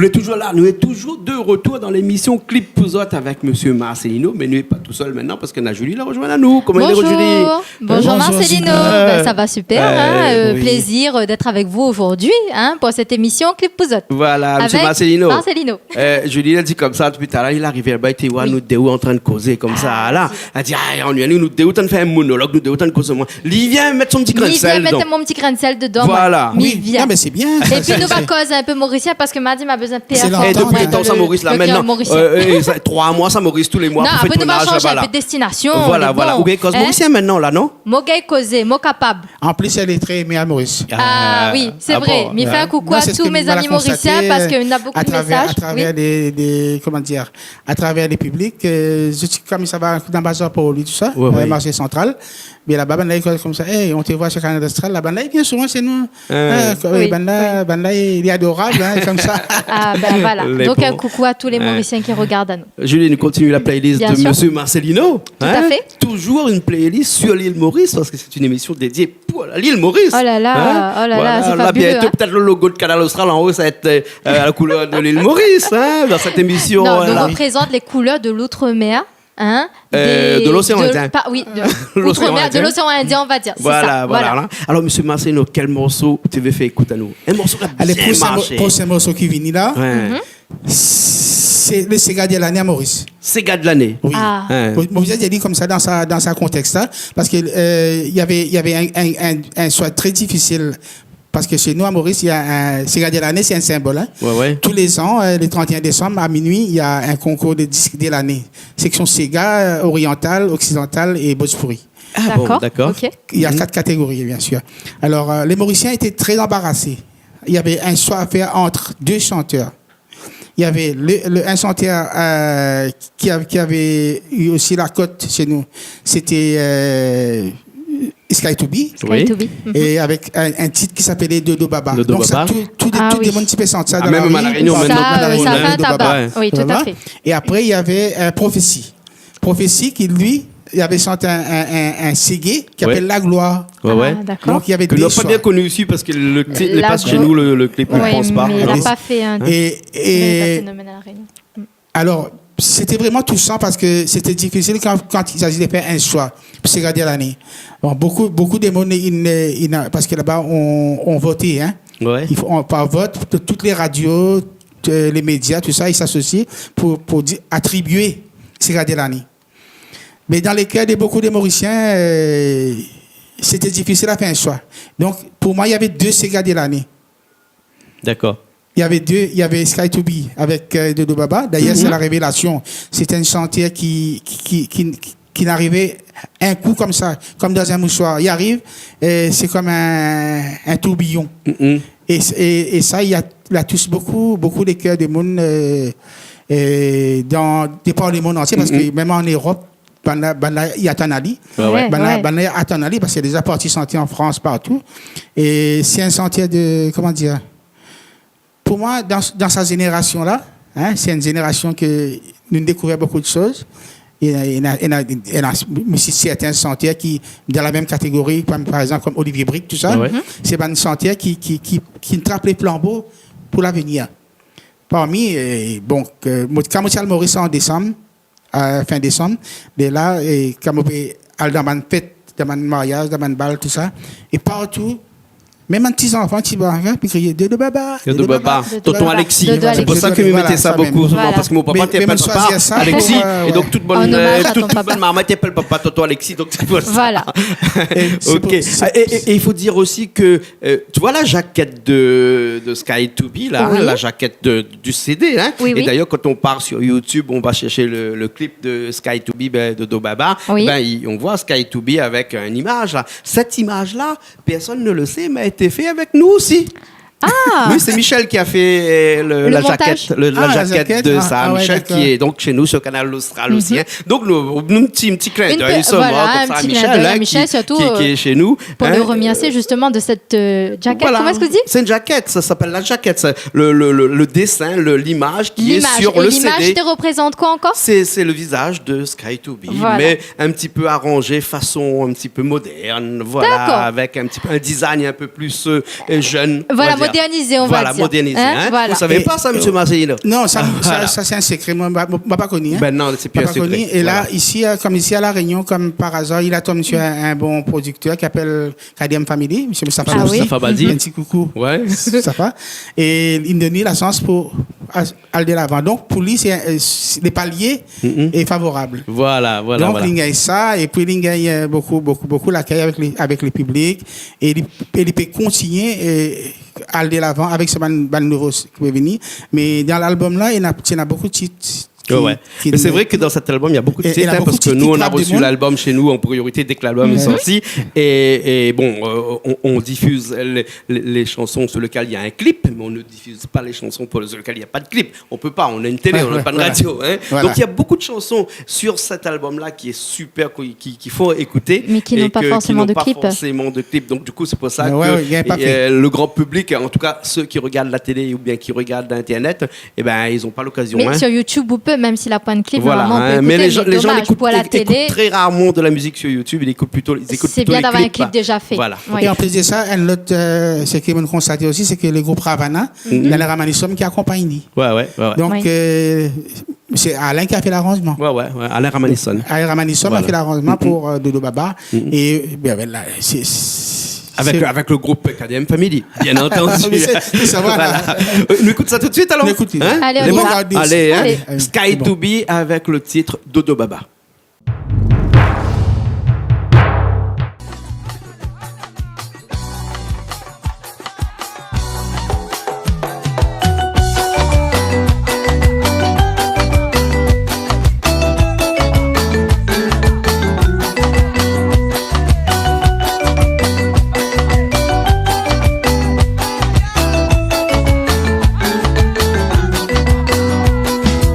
Nou lé toujour la, nou lé toujour de retour dan lémisyon Clip pou zot avèk Mésyé Marcelino, mé nou lé pa tousèl mintnan parske na Julie la rozoinn anou. Koman i lé, Julie ? Bonjour. Bonjour, Marcelino. Julie. Bin, sa va super, hein, euh, plézir, euh, d'être avec vous aujourd'hui, hein, pour cette émission Clip pou zot. Voilà, Mésyé Marcelino. Avèk Marcelino. Euh, Julie la di konmsa, dopi talèr li la arivé laba, li té i oi anou dé ou antrinn kozé konmsa la. La di, ah, annuiy anou, nou dé ou antrinn fé in monolog, nou dé ou antrinn kozé, moin. Li vien mèt son ti grin d'sèl dedan. Mi vien mèt mon ti grin d'sèl dedan, voilà. Mi vien. Non, mé sé bien. Épi nou va koz in pé morisien parske mardi ma bezoin pèr. Sé lontan, dopi lontan sa Moris la, mintnan. Euh, euh, sa, troi moi sa Moris, tou lé moi, pou fé tournaz, voilà. Non, apré nou va shanj in pé de destinasyon, voilà, mé bon. Ou gingn koz morisien mintnan la, non ? Mo gingn kozé, mo kapab. An plis, èl lé trè émé a Moris. Ah oui, sé vré. Mi fé in koukou a tout mé zami morisien parske na bonpé de mésaz. Non, sé sak nou la konstaté, euh, à travers, à travers les, les, comment dire, à travers les publics, euh, zot i kominsa va dan bazar pou li, tousa, euh, marshé santral. Mé laba, banna i koz konmsa, « Hey, on te voit sur Kanal Austral. » Laba, banna i vien souvan shé nou. Ah, oui, banna, banna lé adorab, hein, konmsa. Ah, bin voilà. Donk, in koukou a tout lé morisien ki rogard anou. Julie, nou kontinié la playlist de Mésyé Marcelino. Bien sûr. Tout à fait. Toujours une playlist sur l'île Maurice, parce que c'est une émission dédiée pour l'île Maurice. Oh là là, oh là là, c'est fabuleux, hein. Voilà, bientôt, peut-être le logo de Kanal Austral en haut, ça va être, euh, à la couleur de l'île Maurice, hein, dans cette émission, voilà. Non, nous représente les couleurs de l'outre-mer, hein, euh, de l'océan Indien. Oui, de l'océan Indien, on va dire, c'est ça. Voilà, voilà. Alors, Mésyé Marcelino, kèl morso ou té vé fé ékout anou ? In morso ki la bien marshé. Alé, proshèn mo-, proshèn morso ki vini la, sé le séga de lané a Moris. Séga de lané. Oui. Ah. Mo, mo vien di konmsa dan sa, dan sa kontèks la, parske, euh, il y avait, il y avait un, un, un, un choix très difficile. Parske shé nou a Moris, il y a un, séga de lané, c'est un symbole, hein. Ouais, ouais. Tous les ans, euh, le trente et un décembre, à minuit, il y a un concours de disques de l'année. Section séga, euh, orientale, occidentale et Bhojpuri. Ah bon, d'accord. D'accord, ok. Il y a quatre catégories, bien sûr. Alors, euh, les Morisiens étaient très embarrassés. Il y avait un choix à faire entre deux chanteurs. Il y avait le, le, un chanteur, euh, qui a-, qui avait eu aussi la cote chez nous. C'était, euh, Sky to Be. Sky to Be. Mhm. Et avec un, un titre qui s'appelait Dodo Baba. Dodo Baba. Donc ça, tout, tout, tout le monde i pé shant sa dan la ri. Ah, mèm La Rényon, mèm sa, euh, sa fé in taba. Dodo Baba. Oui, tout à fait. Et après, il y avait, euh, Prophétie. Prophétie qui, lui, il avait chanté un, un, un, un séga ki apèl La Gloire. Ouais, ouais. Ah, d'accord. Donc, il y avait deux choix. Ke nou la pa bien koni isi parske le clip lé pa shé nou, le, le clip, je pense pas. La Gloire. Ouais, mé li la pa fé in, li la pa fé in phénomène à La Réunion. Et, et alors, c'était vraiment touchant parce que c'était difficile quand, quand il s'agit de faire un choix pou séga de lané. Bon, beaucoup, beaucoup de monde, il ne, il n'a, parce que là-bas, on, on votait, hein. Ouais. Il faut, on, par vote, t-, toutes les radios, t-, les médias, tout ça, ils s'associent pour, pour di-, attribuer séga de lané. Mais dans les cœurs de beaucoup de Mauriciens, euh, c'était difficile à faire un choix. Donc, pour moi, il y avait deux séga de lané. D'accord. Il y avait deux, il y avait Sky to Be avec, euh, Dodo Baba. D'ailleurs, c'est la révélation. C'est un chanteur qui, qui, qui, qui, qui n'arrivait un coup comme ça, comme dans un mouchoir. Il arrive, euh, c'est comme un, un tourbillon. Mhm. Et, et, et ça, il a, il a touché beaucoup, beaucoup de cœurs de monde, euh, euh, dans, de par le monde entier, parce que même en Europe, banna, banna i atann ali. Ouais, ouais. Banna, banna i atann ali, parce qu'il est déjà parti chanter en France, partout. Et c'est un chanteur de, comment dire, pour moi, dans, dans sa génération-là, hein, c'est une génération que nous découvrons beaucoup de choses. Et, et, et, et, et, mais c'est certains chanteurs qui, dans la même catégorie, comme, par exemple, comme Olivier Brique, tout ça, c'est des chanteurs qui, qui, qui, qui attrapent les flambeaux pour l'avenir. Parmi, euh, bon, ke, mo, kan moin té al Maurice en décembre, euh, fin décembre, de là, et kan moin té al dan bann fèt, dan bann mariaz, dan bann bal, tout ça, et partout, même bann ti zanfan, ti baba, hein, pi krié, Dodo Baba, Dodo Baba, Dodo Baba. Tonton Alexis. Dodo Alexis. C'est pour ça que je mettais ça beaucoup souvent, parce que mon papa t'appelle papa Alexis, et donc tout bann, euh, tout bann marmay té apèl papa Tonton Alexis, donc c'est pour ça. Voilà. Et c'est pour, et, et, et il faut dire aussi que Euh, tu vois la jaquette de, de Sky to Be, là, hein, la jaquette de, du C D, hein. Oui, oui. Et d'ailleurs, quand on part sur YouTube, on va chercher le, le clip de Sky to Be, ben, de Dodo Baba. Oui. Ben, il, on voit Sky to Be avec une image, là. Cette image-là, personne ne le sait, mais a été fait avec nous aussi. Ah. Oui, c'est Michel qui a fait, euh, le, la jaquette, le, la jaquette de ça. Ah, ouais, d'accord. Michel qui est donc chez nous sur Kanal Austral aussi, hein. Donc, nou, nou, in ti, in ti clin d'œil, voilà, in ti clin d'œil à Michel, surtout, euh, pour le remercier justement de cette, euh, jaquette. Voilà. Comment est-ce que vous dites ? C'est une jaquette, ça s'appelle la jaquette, ça. Le, le, le, le dessin, le, l'image qui est sur le C D. L'image. Et l'image te représente quoi encore ? C'est, c'est le visage de Sky to Be, mais un petit peu arrangé façon un petit peu moderne, voilà, avec un petit peu un design un peu plus, euh, jeune, on va dire. D'accord. Voilà, moin modernisé, on va dire. Voilà, modernisé, hein. Voilà. Vous savez pas ça, monsieur Marcelino ? Non, sa, sa, sa sé in sekré. Moin, moin, moin pa koni, hein. Ben non, sé pi in sekré. Moin pa koni. É la, isi, euh, konm isi a La Rényon, konm par azar, la tonm si in, in bon prodiktèr ki apèl K D M Family, monsieur Mustapha Badi. Ah oui. Mustapha Badi. In ti koukou. Ouais. Mustapha. É li la done la shans pou al, al de lavan. Donk, pou li, sé, euh, sé, lé palié lé favorab. Voilà, voilà, voilà. Donk, li gingn sa, épi li gingn, euh, bokou, bokou, bokou lakèy avèk lé, avèk le piblik, é li, é li pé kontinié, euh, al de lavan avèk sé bann, bann nouvo ki pé vini. Mé dan lalbom-la, néna, néna bokou de tit. Ouais, ouais. Mé sé vré ke dan sèt albom, néna bokou de tit, hein, parske nou, nou la reçu lalbom shé nou an priorité dès que l'album est sorti. Et, et bon, euh, on, on diffuse les, les, les chansons sur lesquelles il y a un clip, mais on ne diffuse pas les chansons pour lesquelles il n'y a pas de clip. On peut pas, on a une télé, on n'a pas de radio, hein. Voilà. Donc il y a beaucoup de chansons sur cet album-là qui est super, qui, qui, qu'il faut écouter. Mais qui n'ont pas forcément de clip. Donc du coup, c'est pour ça que, euh, le grand public, en tout cas ceux qui regardent la télé ou bien qui regardent Internet, eh ben, ils ont pas l'occasion, hein. Mais sur YouTube, on peut, même si la pointe clip, voilà, normalement, on peut écouter, mais les gens, les gens écoutent, écoutent très rarement de la musique sur YouTube, ils écoutent plutôt, ils écoutent plutôt les clips. C'est bien d'avoir un clip déjà fait. Voilà. Oui. É an plis de sa, in lot, euh, sak moin la konstaté osi, sé ke le group Ravana, néna Ramanisum ki akonpagn li. Ouais, ouais, ouais, ouais. Donk, euh, sé Alain ki la fé laranjman. Ouais, ouais, ouais, Alain Ramanisum. Alain Ramanisum la fé laranjman pou, euh, Dodo Baba. É, ben, ben, la, sé, sé Avec, avec le groupe K D M Family, bien entendu. Ah, mé sé, sé sa, voilà. Voilà. Euh, nou ékout sa tout de suite, alors ? Nou ékout. Hein ? Allez, on y va. Allez, hein. Allez. Sky to Be avec le titre Dodo Baba.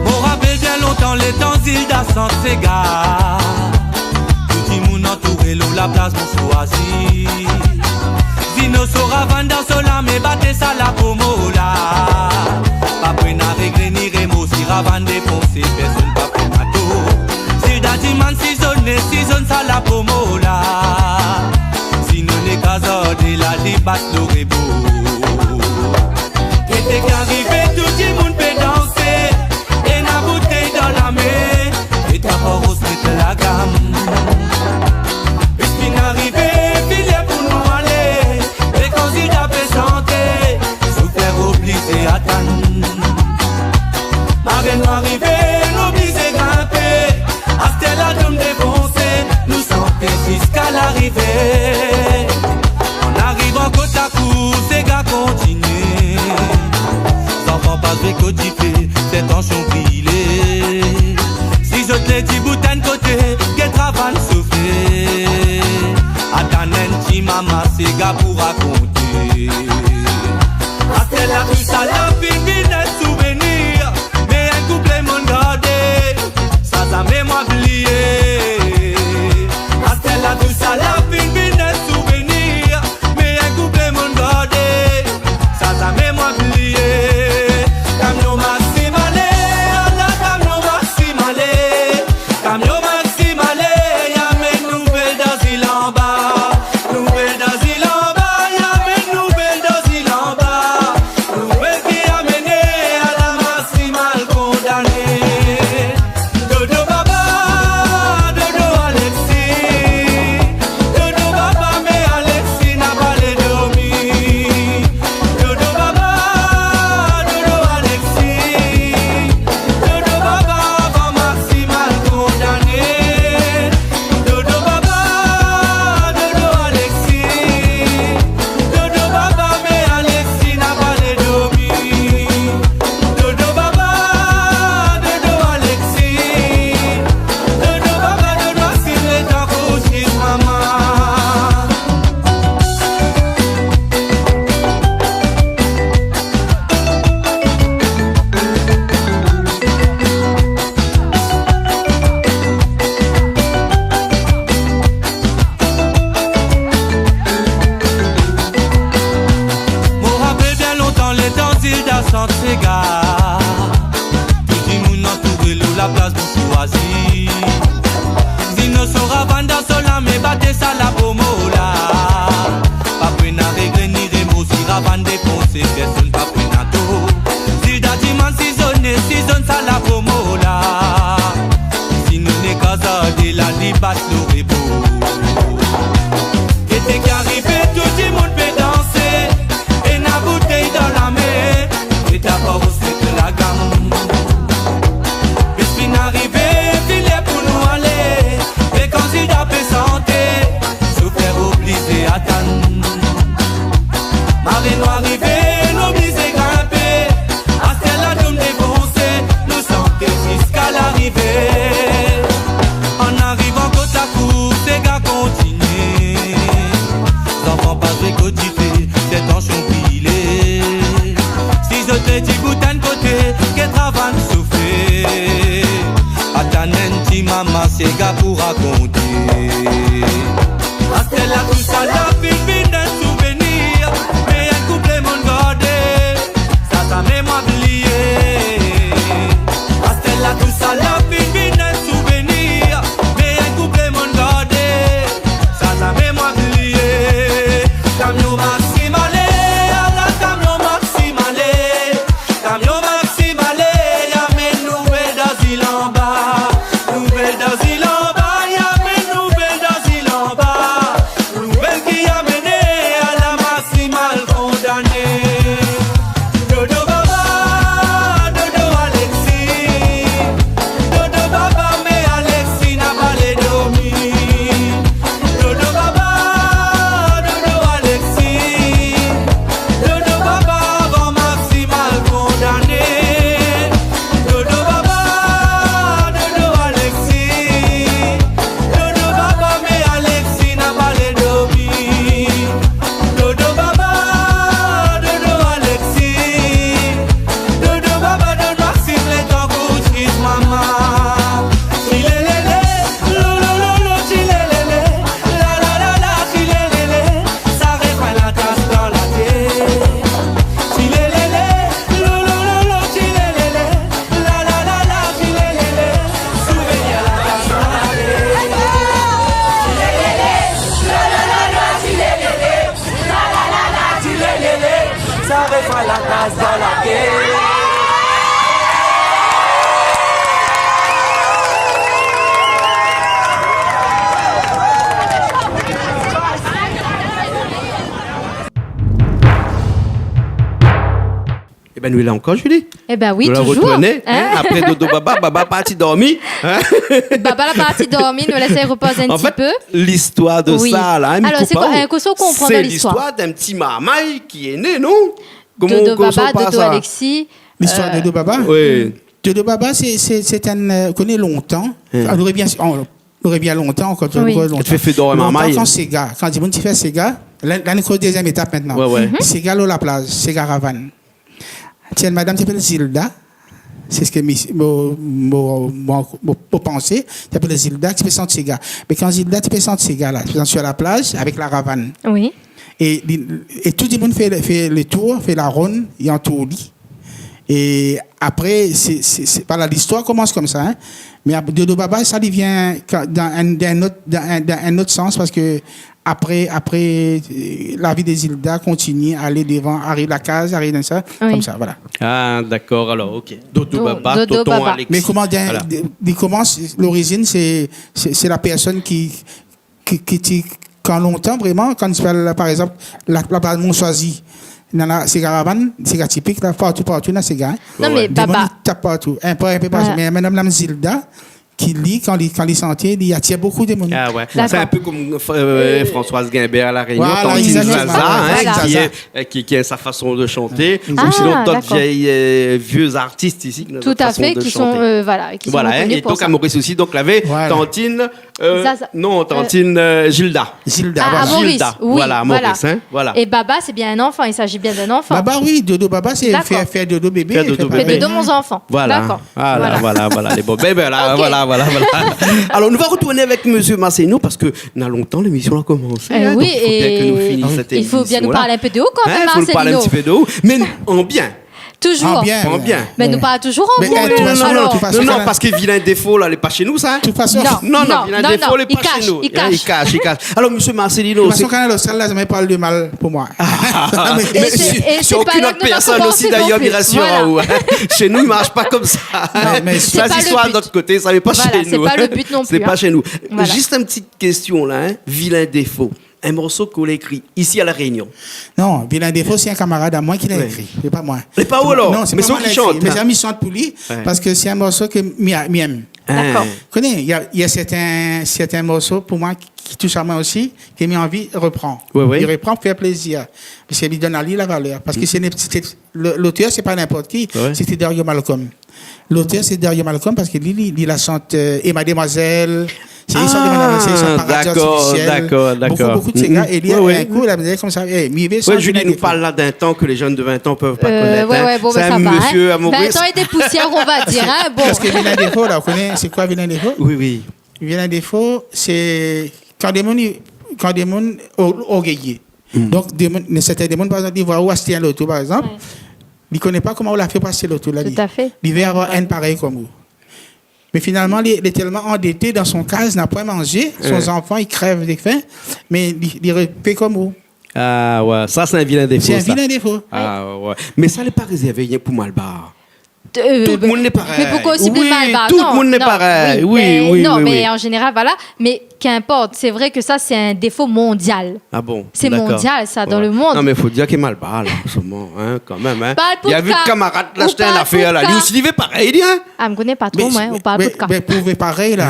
Mon rapèl bien lontan, létan Zilda shant séga. Tout dimoun antouré, lo la plas mon shwazi. Zino so Ravana dan so lamé, baté sa la promo la. Pa pena régré ni rémo, si Ravana défonsé, pèrsone pa pran mato. Zilda di man si zone, si zone sa la promo la. Si nou néna kaz ord, la di bat lo rébo. Été ki arivé, tout dimoun pé dansé. É na boutèy dan la min, é ta pa ros mèt la gam. Bis fine arivé, filé pou nou alé. É kan Zilda fé shanté, shofèr oblizé atann. Marèn nou arivé, nou oblizé grinpé. Astèr la done défonsé, nou shanté ziska larivé. An arivan kot la kours, séga kontinié. Zanfan pa zoué kot difé, sé tansion brilé. Si zot lé dibout in koté, gèt Ravana sofé. Atann in ti moman, séga pou rakonté. Astèr la, tout sa la fine vin in souvenir. Mé in kouplé mon gardé, sa zamé moin blié. Astèr la, tout sa la fine vin in souvenir. Mé in kouplé mon gardé, sa zamé moin blié. Kamion Maxime alé, ala kamion Maxime alé. Kamion Maxime alé, i amenn nouvèl dan zil anba. Nouvèl dan zil anba, i amenn nouvèl dan zil anba. Nouvèl ki amené, ala Maxime al kondané. Dodo Baba, Dodo Alexis. Dodo Baba, mé Alexis na pa lé dormi. Dodo Baba, Dodo Alexis. Dodo Baba, avan Maxime al kondané. Dodo Baba, Dodo Alexis. Dodo Baba, mé Alexis na pa lé dormi. Dodo Baba, Dodo Alexis. Dodo Baba, Dodo Alexis, lé tan koushé, maman. Mon rapèl bien lontan, létan Zilda shant séga. Tout dimoun antouré, lo la plas mon shwazi. Zino so Ravana dan so lamé, baté sa la promo la. Pa pena régré ni rémo, si Ravana défonsé, Séga pou rakonté. Astèr la tout sa la fine vin in souvenir. Mé in kouplé mon gardé, sa, sa mèm mwin blié. Astèr la tout sa la fine vin in souvenir. Mé in kouplé mon gardé, sa, sa mèm mwin blié. Kamion Maxime alé, ala kamion Maxime alé. Kamion Maxime alé, i amenn nouvèl dan zil anba. Nouvèl dan zil anba, i amenn nouvèl dan zil anba. Nouvèl ki amené, ala Maxime al kondané. Dodo baba, dodo Alexis. Dodo baba, mé Alexis na pa lé dormi. Dodo baba, dodo Alexis. Dodo baba, avan Maxime al kondané. Dodo baba, dodo Alexis. Dodo baba, mé Alexis na pa lé dormi. Dodo baba, dodo Alexis. Dodo baba, dodo Maxime, lé tan pou tris mama. Ti lé lé lé, lo lo lo lo, ti lé lé lé, la la la la, ti lé lé lé, sa répèt la tas dan la tèt. Ti lé lé lé, lo lo lo lo, ti lé lé lé, la la la la, ti lé lé lé, souvenir la tas dan la tèt. Ti lé lé lé, lo lo lo lo, ti lé lé lé, la la la la, ti lé lé lé, sa répèt la tas dan la tèt. Ében, nou lé la ankor, Julie. Ében oui, nou la toujour. Retourné, in, apré Dodo Baba, Baba la parti dormi, in. Baba la parti dormi, nou lès ali repozé in ti pé. An fèt, listoir de sa la, in, mi koup aou. Alor, sé koi, in, kosa ou konpran dan listoir ? Sé listoir d'in ti marmay ki lé né, non ? Koman, Dodo Baba, Dodo Alexis. Listoir de Dodo Baba ? Oui. Dodo Baba, sé, sé, sé in, euh, koné lontan, in, nou revien, nou revien lontan, kan nou revien lontan. Té fé dor marmay. Lontan, kan séga, kan dimoun té fé séga, la, la nou koz dézièm étap mintnan. Wé, wé. Séga lo la plaz, séga Ravane. Tienn madam té apèl Zilda. Sé sak mi, mo, mo, mo, mo, mo pansé, té apèl Zilda, té pé shant séga. Mé kan Zilda té pé shant séga la, té pé shant sur la plaz avèk la Ravane. Oui. É li, é tout dimoun fé, fé le tour, fé la ronn, i antour li. É apré, sé, sé, sé, voilà, listoir i komans konmsa, in. Mé ap-, Dodo Baba, sa li vien ka-, dan in, dan in ot, dan in, dan in ot sans, parske apré, apré, euh, la vi de Zilda i kontinié, alé devan, ariv la kaz, ariv dan sa, oui, konmsa, voilà. Ah, dakor, alor, OK. Dodo Baba, Dodo Baba. Tonton Alexis. Mé koman, voilà, li, li komans, lorizine, sé, sé, sé la pèrsone ki, ki, ki, ki, kan lontan, vréman, kan i apèl, par égzanp, la, la plaz Mont Choisy, nana séga Ravane, séga tipik, la, partou, partou, nana séga, in. Non, mé Baba. Dimoun i tap partou. In pé, in pé partou. Voilà. Mé madam, madam Zilda, ki li, kan li, kan li shanté, li atir bonpé demoun. Ah wé. Dakor. Sé in pé konm, euh, Françoise Guimbert à La Réunion, Tantine Zaza, in, ki lé, euh, ki, ki na sa fason de shanté. Voilà, voilà, exactement. Ou sinon, d'ot vié, euh, vié artis isi, ki na dot fason de shanté. Tout à fait, ki son, euh, voilà, ki son rekonnu pou sa. Voilà, in, é donk, à Maurice osi, donk, lavé Tantine, euh, Zaza. Non, Tantine, euh, Zilda. Zilda, voilà. Ah, à Maurice, oui, voilà. Voilà, à Maurice, in, voilà. É Baba, sé bien in zanfan, il s'agit bien d'un enfant. Baba, oui, Dodo Baba, sé fé, fé dodo bébé. Dakor. Fé dodo bébé. Fé dodo mon zanfan. Voilà. Dakor. Voilà, voilà, voilà, lé bon. Bin, bin, la, OK, voilà, voilà, voilà. Alor, nou va retourn avèk Mésyé Marcelino parske na lontan lémisyon la komansé, in, donk i fo bien ke nou finis sèt émisyon la. Oui. I fo bien nou parl in pé de ou kan mèm, Marcelino. In, fo nou parl in ti pé de ou, mé an bien. Toujour. An bien. An bien. Mé nou parl toujour an bien. Mé, eh, de tout fason, non, non, non, parske Vilain Défo la, lé pa shé nou sa, in. De tout fason. Non, non, non, Vilain Défo lé pa shé nou. I kash, i kash. Alor, Mésyé Marcelino, de tout fason, Kanal Austral la zamé parl de mal pou moin. Ah, mé sé, sé okin ot pèrsone osi, dayèr, mi rasir aou, in. Shé nou, i marsh pa konmsa. Mé, mé sé pa le but. Sa, sé istwar d'ot koté, sa, mé pa shé nou. Voilà, sé pa le but non pli, in. Sé pa shé nou. Voilà. Zis in ti késtion la, in. Vilain Défo. In morso ke ou la ékri isi a La Rénion. Non, Vilain Défo, sé in kamarad amoin ki la ékri. Sé pa moin. Sé pa ou alor ? Non, sé pa moin la ékri. Mé sé ou ki shant, in. Mé zami i shant pou li, parske sé in morso ke mi, mi èm. Dakor. Ou koné, i na, i na sèrtin, sèrtin morso pou moin ki, ki toush amoin osi, ke mi anvi reprann. Wi, wi. Mi reprann pou fé plézir. Parske mi donn ali la valèr. Parske sé, sé, lo-, lotèr, sé pa ninport ki. Wi. Sété Dario Malcom. Lotèr, sé Dario Malcom, parske li, li, li la shant, euh, É madémoizèl, sé, li shant É madémoizèl, sé, li shant Paradis artifisièl. Ah, dakor, dakor, dakor. Bonpé, bonpé de séga, é li, in kou, la di konmsa, eh, mi vé shant Vilain Défo. Wi, Julie, nou parl la d'in tan ke lé jenn de vin an i pé pa konèt, in. Euh, wé, wé, bon, bin, sa va, in. Sé in mésyé a Maurice. Vin an é dé pousièr, on va dir, in, bon. Parske Vilain Défo la, ou koné, sé koi Vilain Défo ? Wi, wi. Vilin défo, sé kan dé moun, kan dé moun o-, orgéyé. Hmm. Donk, dé moun, sèrtin dé moun, par égzanp, li voi ou ashté in loto, par égzanp, li koné pa koman ou la fé pou ashté loto la, li. Tout à fait. Li vé avoir inn parèy konm ou. Mé finalman, li, li lé tèlman andété dan son kaz, na poin manzé, son zanfan, li krèv de fin, mé li, li rèspèk konm ou. Ah ouais, sa sé in vilin défo, sa. Sé in vilin défo. Ah ouais. Mé sa lé pa rézèrvé rienk pou malbar. Tout moun lé parèy. Mé poukosa ou siblé malbar ? Non, non, oui, non, mé an zénéral, voilà. Mé kinport, sé vré ke sa sé in défo mondial. Ah bon ? Sé mondial, sa, dan le mond. Non, mé fo dir ke malbar la, an se moman, hein, kan mèm, hein. Parl pou ou. Ou parl pou ou. Néna in kamarad la ashté in afèr la, li osi li vé parèy, li, hein. Ah, mi koné pa tro, moin, ou parl pou ou. Mé pou vé parèy la,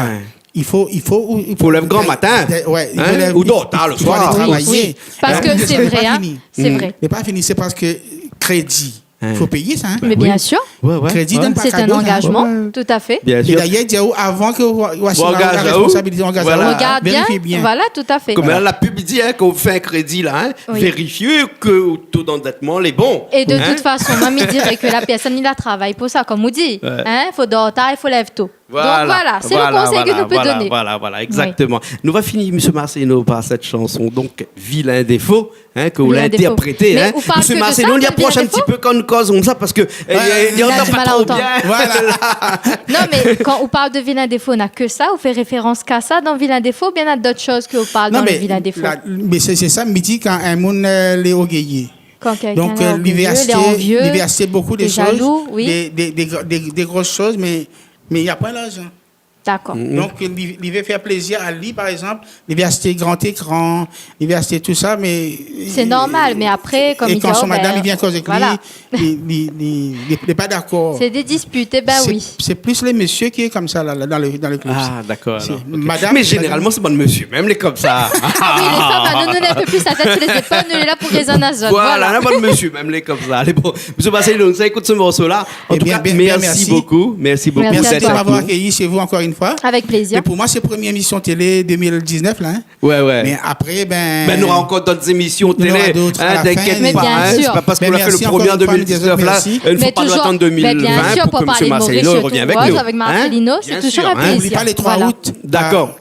i fo, i fo ou, i fo lèv gran matin, ouais, i fo lèv, ou dor tar le soir. Oui, oui. Parske sé vré, hein. Sé vré. Lé pa fini, sé parske krédi. Fo péyé sa, hein. Mé bien sir. Ouais, ouais. Krédi i donn pa kado sa. Sé in angazman, tout à fait. Bien sir. É dayèr, i di aou, avan ke ou, ou asir la, la résponsabilité, ou angaz aou, vérifié bien. Voilà, tout à fait. Konm la pib i di, hein, kan ou fé in krédi la, hein, vérifié ke out to d'andètman lé bon. É de tout fason, moin, mi diré ke la pèrsone, li la travay pou sa, konm ou di. Hein, fo dor tar, i fo lèv to. Donk voilà, sé le konsèy ke nou pé doné. Voilà, voilà, exactement. Oui. Nou va fini, Monsieur Marcelino, par sèt shanson, donk, Vilin défo, hein, ke ou la intèrprété, hein. Vilin défo. Mé ou parl ke de sa, de vilin défo ? Monsieur Marcelino, li aprosh in ti pé kan nou koz konmsa, parske, euh, li antann pa tro bien. Voilà. Non, mé kan ou parl de vilin défo, na ke sa, ou fé référans ka sa dan vilin défo, oubien na dot shoz ke ou parl dan le vilin défo ? Non, mé la, mé sé, sé sa, mi di kan in moun, euh, lé orgéyé. Kan kèlkin lé orgéyé, lé anvié, lé jalou, oui. Donk, euh, li vé ashté, li vé ashté bonpé de shoz, dé, dé, dé gr-, dé, dé gro shoz, mé, mé li na poin larzan. Dakor. Donk, li, li vé fé plézir ali, par égzanp, li vé ashté gran ékran, li vé ashté tout sa, mé, euh, sé normal, mé apré, konm li di, é kan son madam i vien koz èk li, li, li, li, li lé pa dakor. Sé dé dispit, é bin oui. Sé, sé plis lé mésyé ki lé konmsa la, la, dan le, dan le klib. Ah, dakor, alor. Sé madam, madam. Mé zénéralman, sé bann mésyé mèm lé konmsa. Ah oui, lé fanm, nou, nou lé in pé plis la tèt su lé zépol, nou lé la pou rézonn azot. Voilà, la, bann mésyé mèm lé konmsa. Alé, bon, Monsieur Marcelino, nou sa ékout se morso la. En tout cas, merci beaucoup. Merci beaucoup d'être avec nous. Merci à toi. Merci de m'avoir accueilli chez vous encore une fois. Avec plaisir. Et pour moi, c'est première émission télé deux mille dix-neuf, là, hein. Ouais, ouais. Mais après, ben, ben, nora ankor dot zémisyon télé, hein, t'inquiète pas, hein. Mais bien sûr. C'est pas parce qu'on a fait le premier en deux mille dix-neuf, là, il faut pas nous attendre deux mille vingt pour que Monsieur Marcelino revienne avec nous, hein. Mais toujours, ben, bien sûr, pour parler de Maurice et tout, avec Marcelino, c'est toujours un plaisir. Bien sûr, hein. Voilà. N'oublie pas le trois août,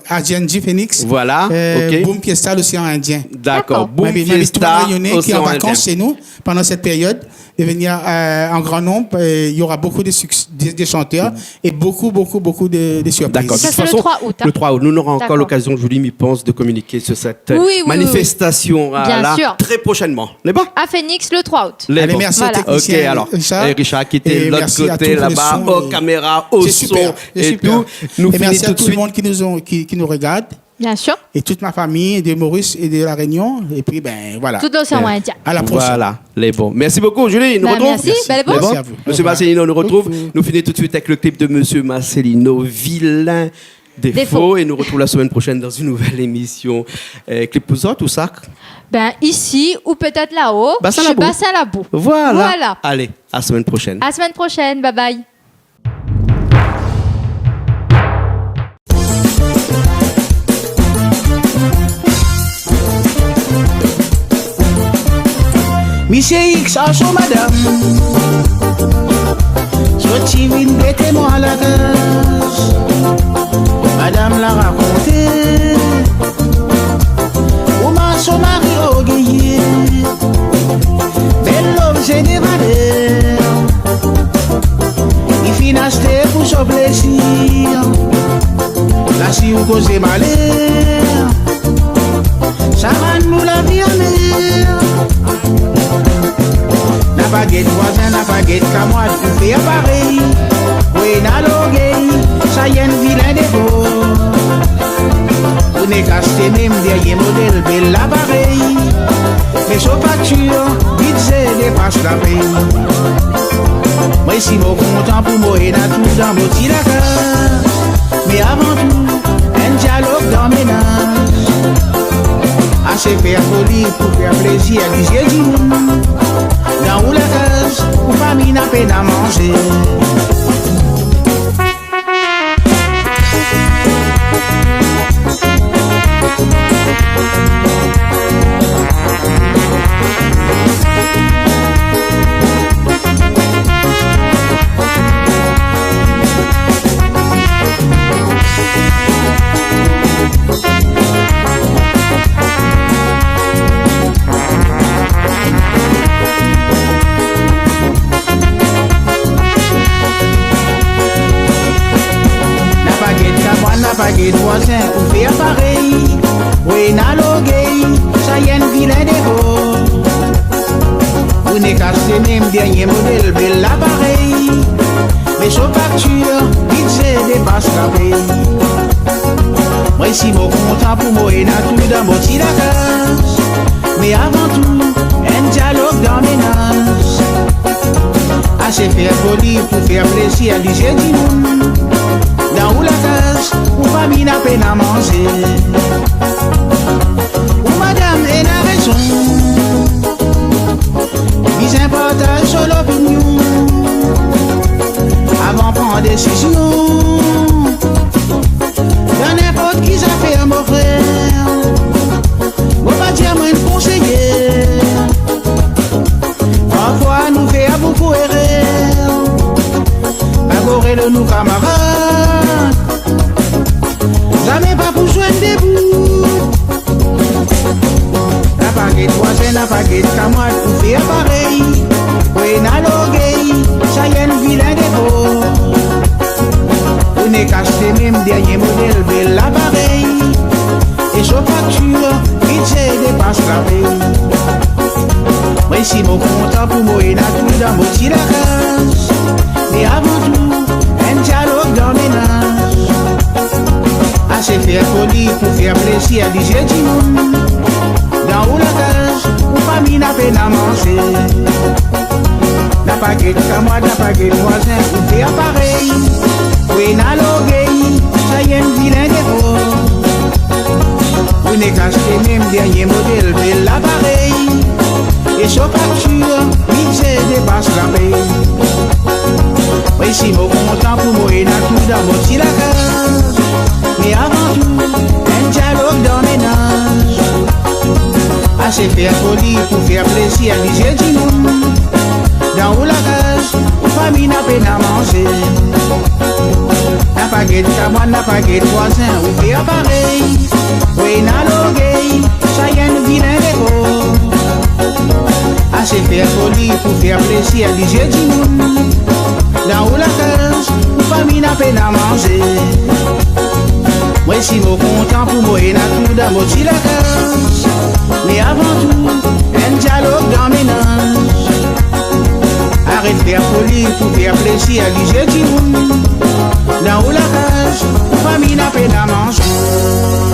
à, à G N G Phoenix. Voilà, ok. Boom Fiesta, l'océan Indien. D'accord. Boom Fiesta, l'océan Indien. Moi, j'ai invité tous les Réunionnais qui sont en vacances chez nous pendant cette période de venir, euh, en grand nombre. Euh, il y aura beaucoup de succ-, de, de chanteurs et beaucoup, beaucoup, beaucoup de, de surprises. D'accord. De toute façon, le trois août, hein. Ça, c'est le trois août. Nous, on aura encore l'occasion, Julie, mi pans, de communiquer sur cette manifestation, euh, là, très prochainement. Bien sûr. N'est pas ? À Phoenix, le trois août. Allez, merci aux techniciens, Richard. Voilà. Ok, alors. Et Richard qui était de l'autre côté, là-bas, aux caméras, au son et tout. Et merci à tous les techniciens. C'est super, c'est super. Et merci à tout le monde qui nous ont, qui, qui nous regarde. Bien sûr. Et toute ma famille de Maurice et de La Réunion. Et puis, ben, voilà. Tout l'océan Indien. Euh, à la prochaine. Voilà, lé bon. Merci beaucoup, Julie. Nous retrouvons. Ben, merci. Merci à vous. Au revoir. Monsieur Marcelino, nous retrouve. Coucou. Nous finissons tout de suite avec le clip de Monsieur Marcelino, Vilin défo. Défo. Et nous retrouvons la semaine prochaine dans une nouvelle émission. Euh, clip pou zot, ousa ? Ben, ici, ou peut-être là-haut. Bassin Labou. Bassin Labou. Voilà. Voilà. Allez, à la semaine prochaine. À la semaine prochaine. Bye bye. Misyé X a son madam. Soti vinn bété moin la kaz. Madam la rakonté. Ou ma son mari orgéyé. Bèl lobzé de valèr. Li fine ashté pou son plézir. La si ou kozé malèr. Sa rann nou la vi amèr. Na pa gèt voizin, na pa gèt kamarad pou fé parèy. Ou néna lorgèy, sa i lé in vilin défo. Ou néna kashté mèm dèrnié modèl bèl aparèy. Mé son faktir, bidzé dépas la pèy. Moin isi moin kontan pou moin néna tout dan mon ti lakaz. Mé avan tou, in dialog dan ménaz. Asé fé foli pou fé plézir lizyé dimoun. Dan ou lakaz, ou fami na pèn a manzé. Modèl bèl aparèy, mé son faktir, bidzé dépas la pèy. Moin isi mo kontan pou moin néna tout dan mon ti lakaz. Mé avan tou, in dialog dan ménaz. Asé fé foli pou fé plézir lizié dimoun. Dan ou lakaz, ou fami na pèn a manzé. Ou madam néna rézon. Bizin partaz son lopinion avan pran désizion. Dan ninport ki zafèr, mon frèr, mo pa di amoin konséyé. Parfoi nou fé boukou érèr. Pa goré lo nou kamarad. Zamé pa pou zoinn débout. Na pa gèt voizin, na pa gèt kamarad pou fé aparèy. Ou néna lorgèy, sa i in vilin défo. Ou néna ashté mèm dèrnié modèl bèl aparèy. É son faktir, bidzé dépas la pèy. Moin isi mo kontan pou moin néna tout dan mon ti lakaz. Mé avan tou, in dialog dan ménaz. Asé fé foli pou fé plézir lizié dimoun. Dan ou lakaz, ou fami na pèn a manzé. Na pa gèt kamarad, na pa gèt voizin, ou fé aparèy. Ou néna lorgèy, sa i in vilin défo. Ou néna ashté mèm dèrnié modèl bèl aparèy. É son faktir, bidzé dépas la pèy. Moin isi mo kontan pou moin néna tout dan mon ti lakaz. Mé avan tou, in dialog dan ménaz. Asé fé foli pou fé plézir lizié dimoun. Dan ou lakaz, ou fami na pèn a manzé. Na pa gèt kamarad, na pa gèt voizin, ou fé aparèy. Ou néna lorgèy, sa i in vilin défo. Asé fé foli pou fé plézir lizié dimoun. Dan ou lakaz, ou fami na pèn a manzé. Moin isi mo kontan pou moin néna tout dan mon ti lakaz. Mé avan tou, in dialog dan ménaz. Arèt fé foli pou fé plézir lizié dimoun. Dan ou lakaz, ou fami na pèn a manzé.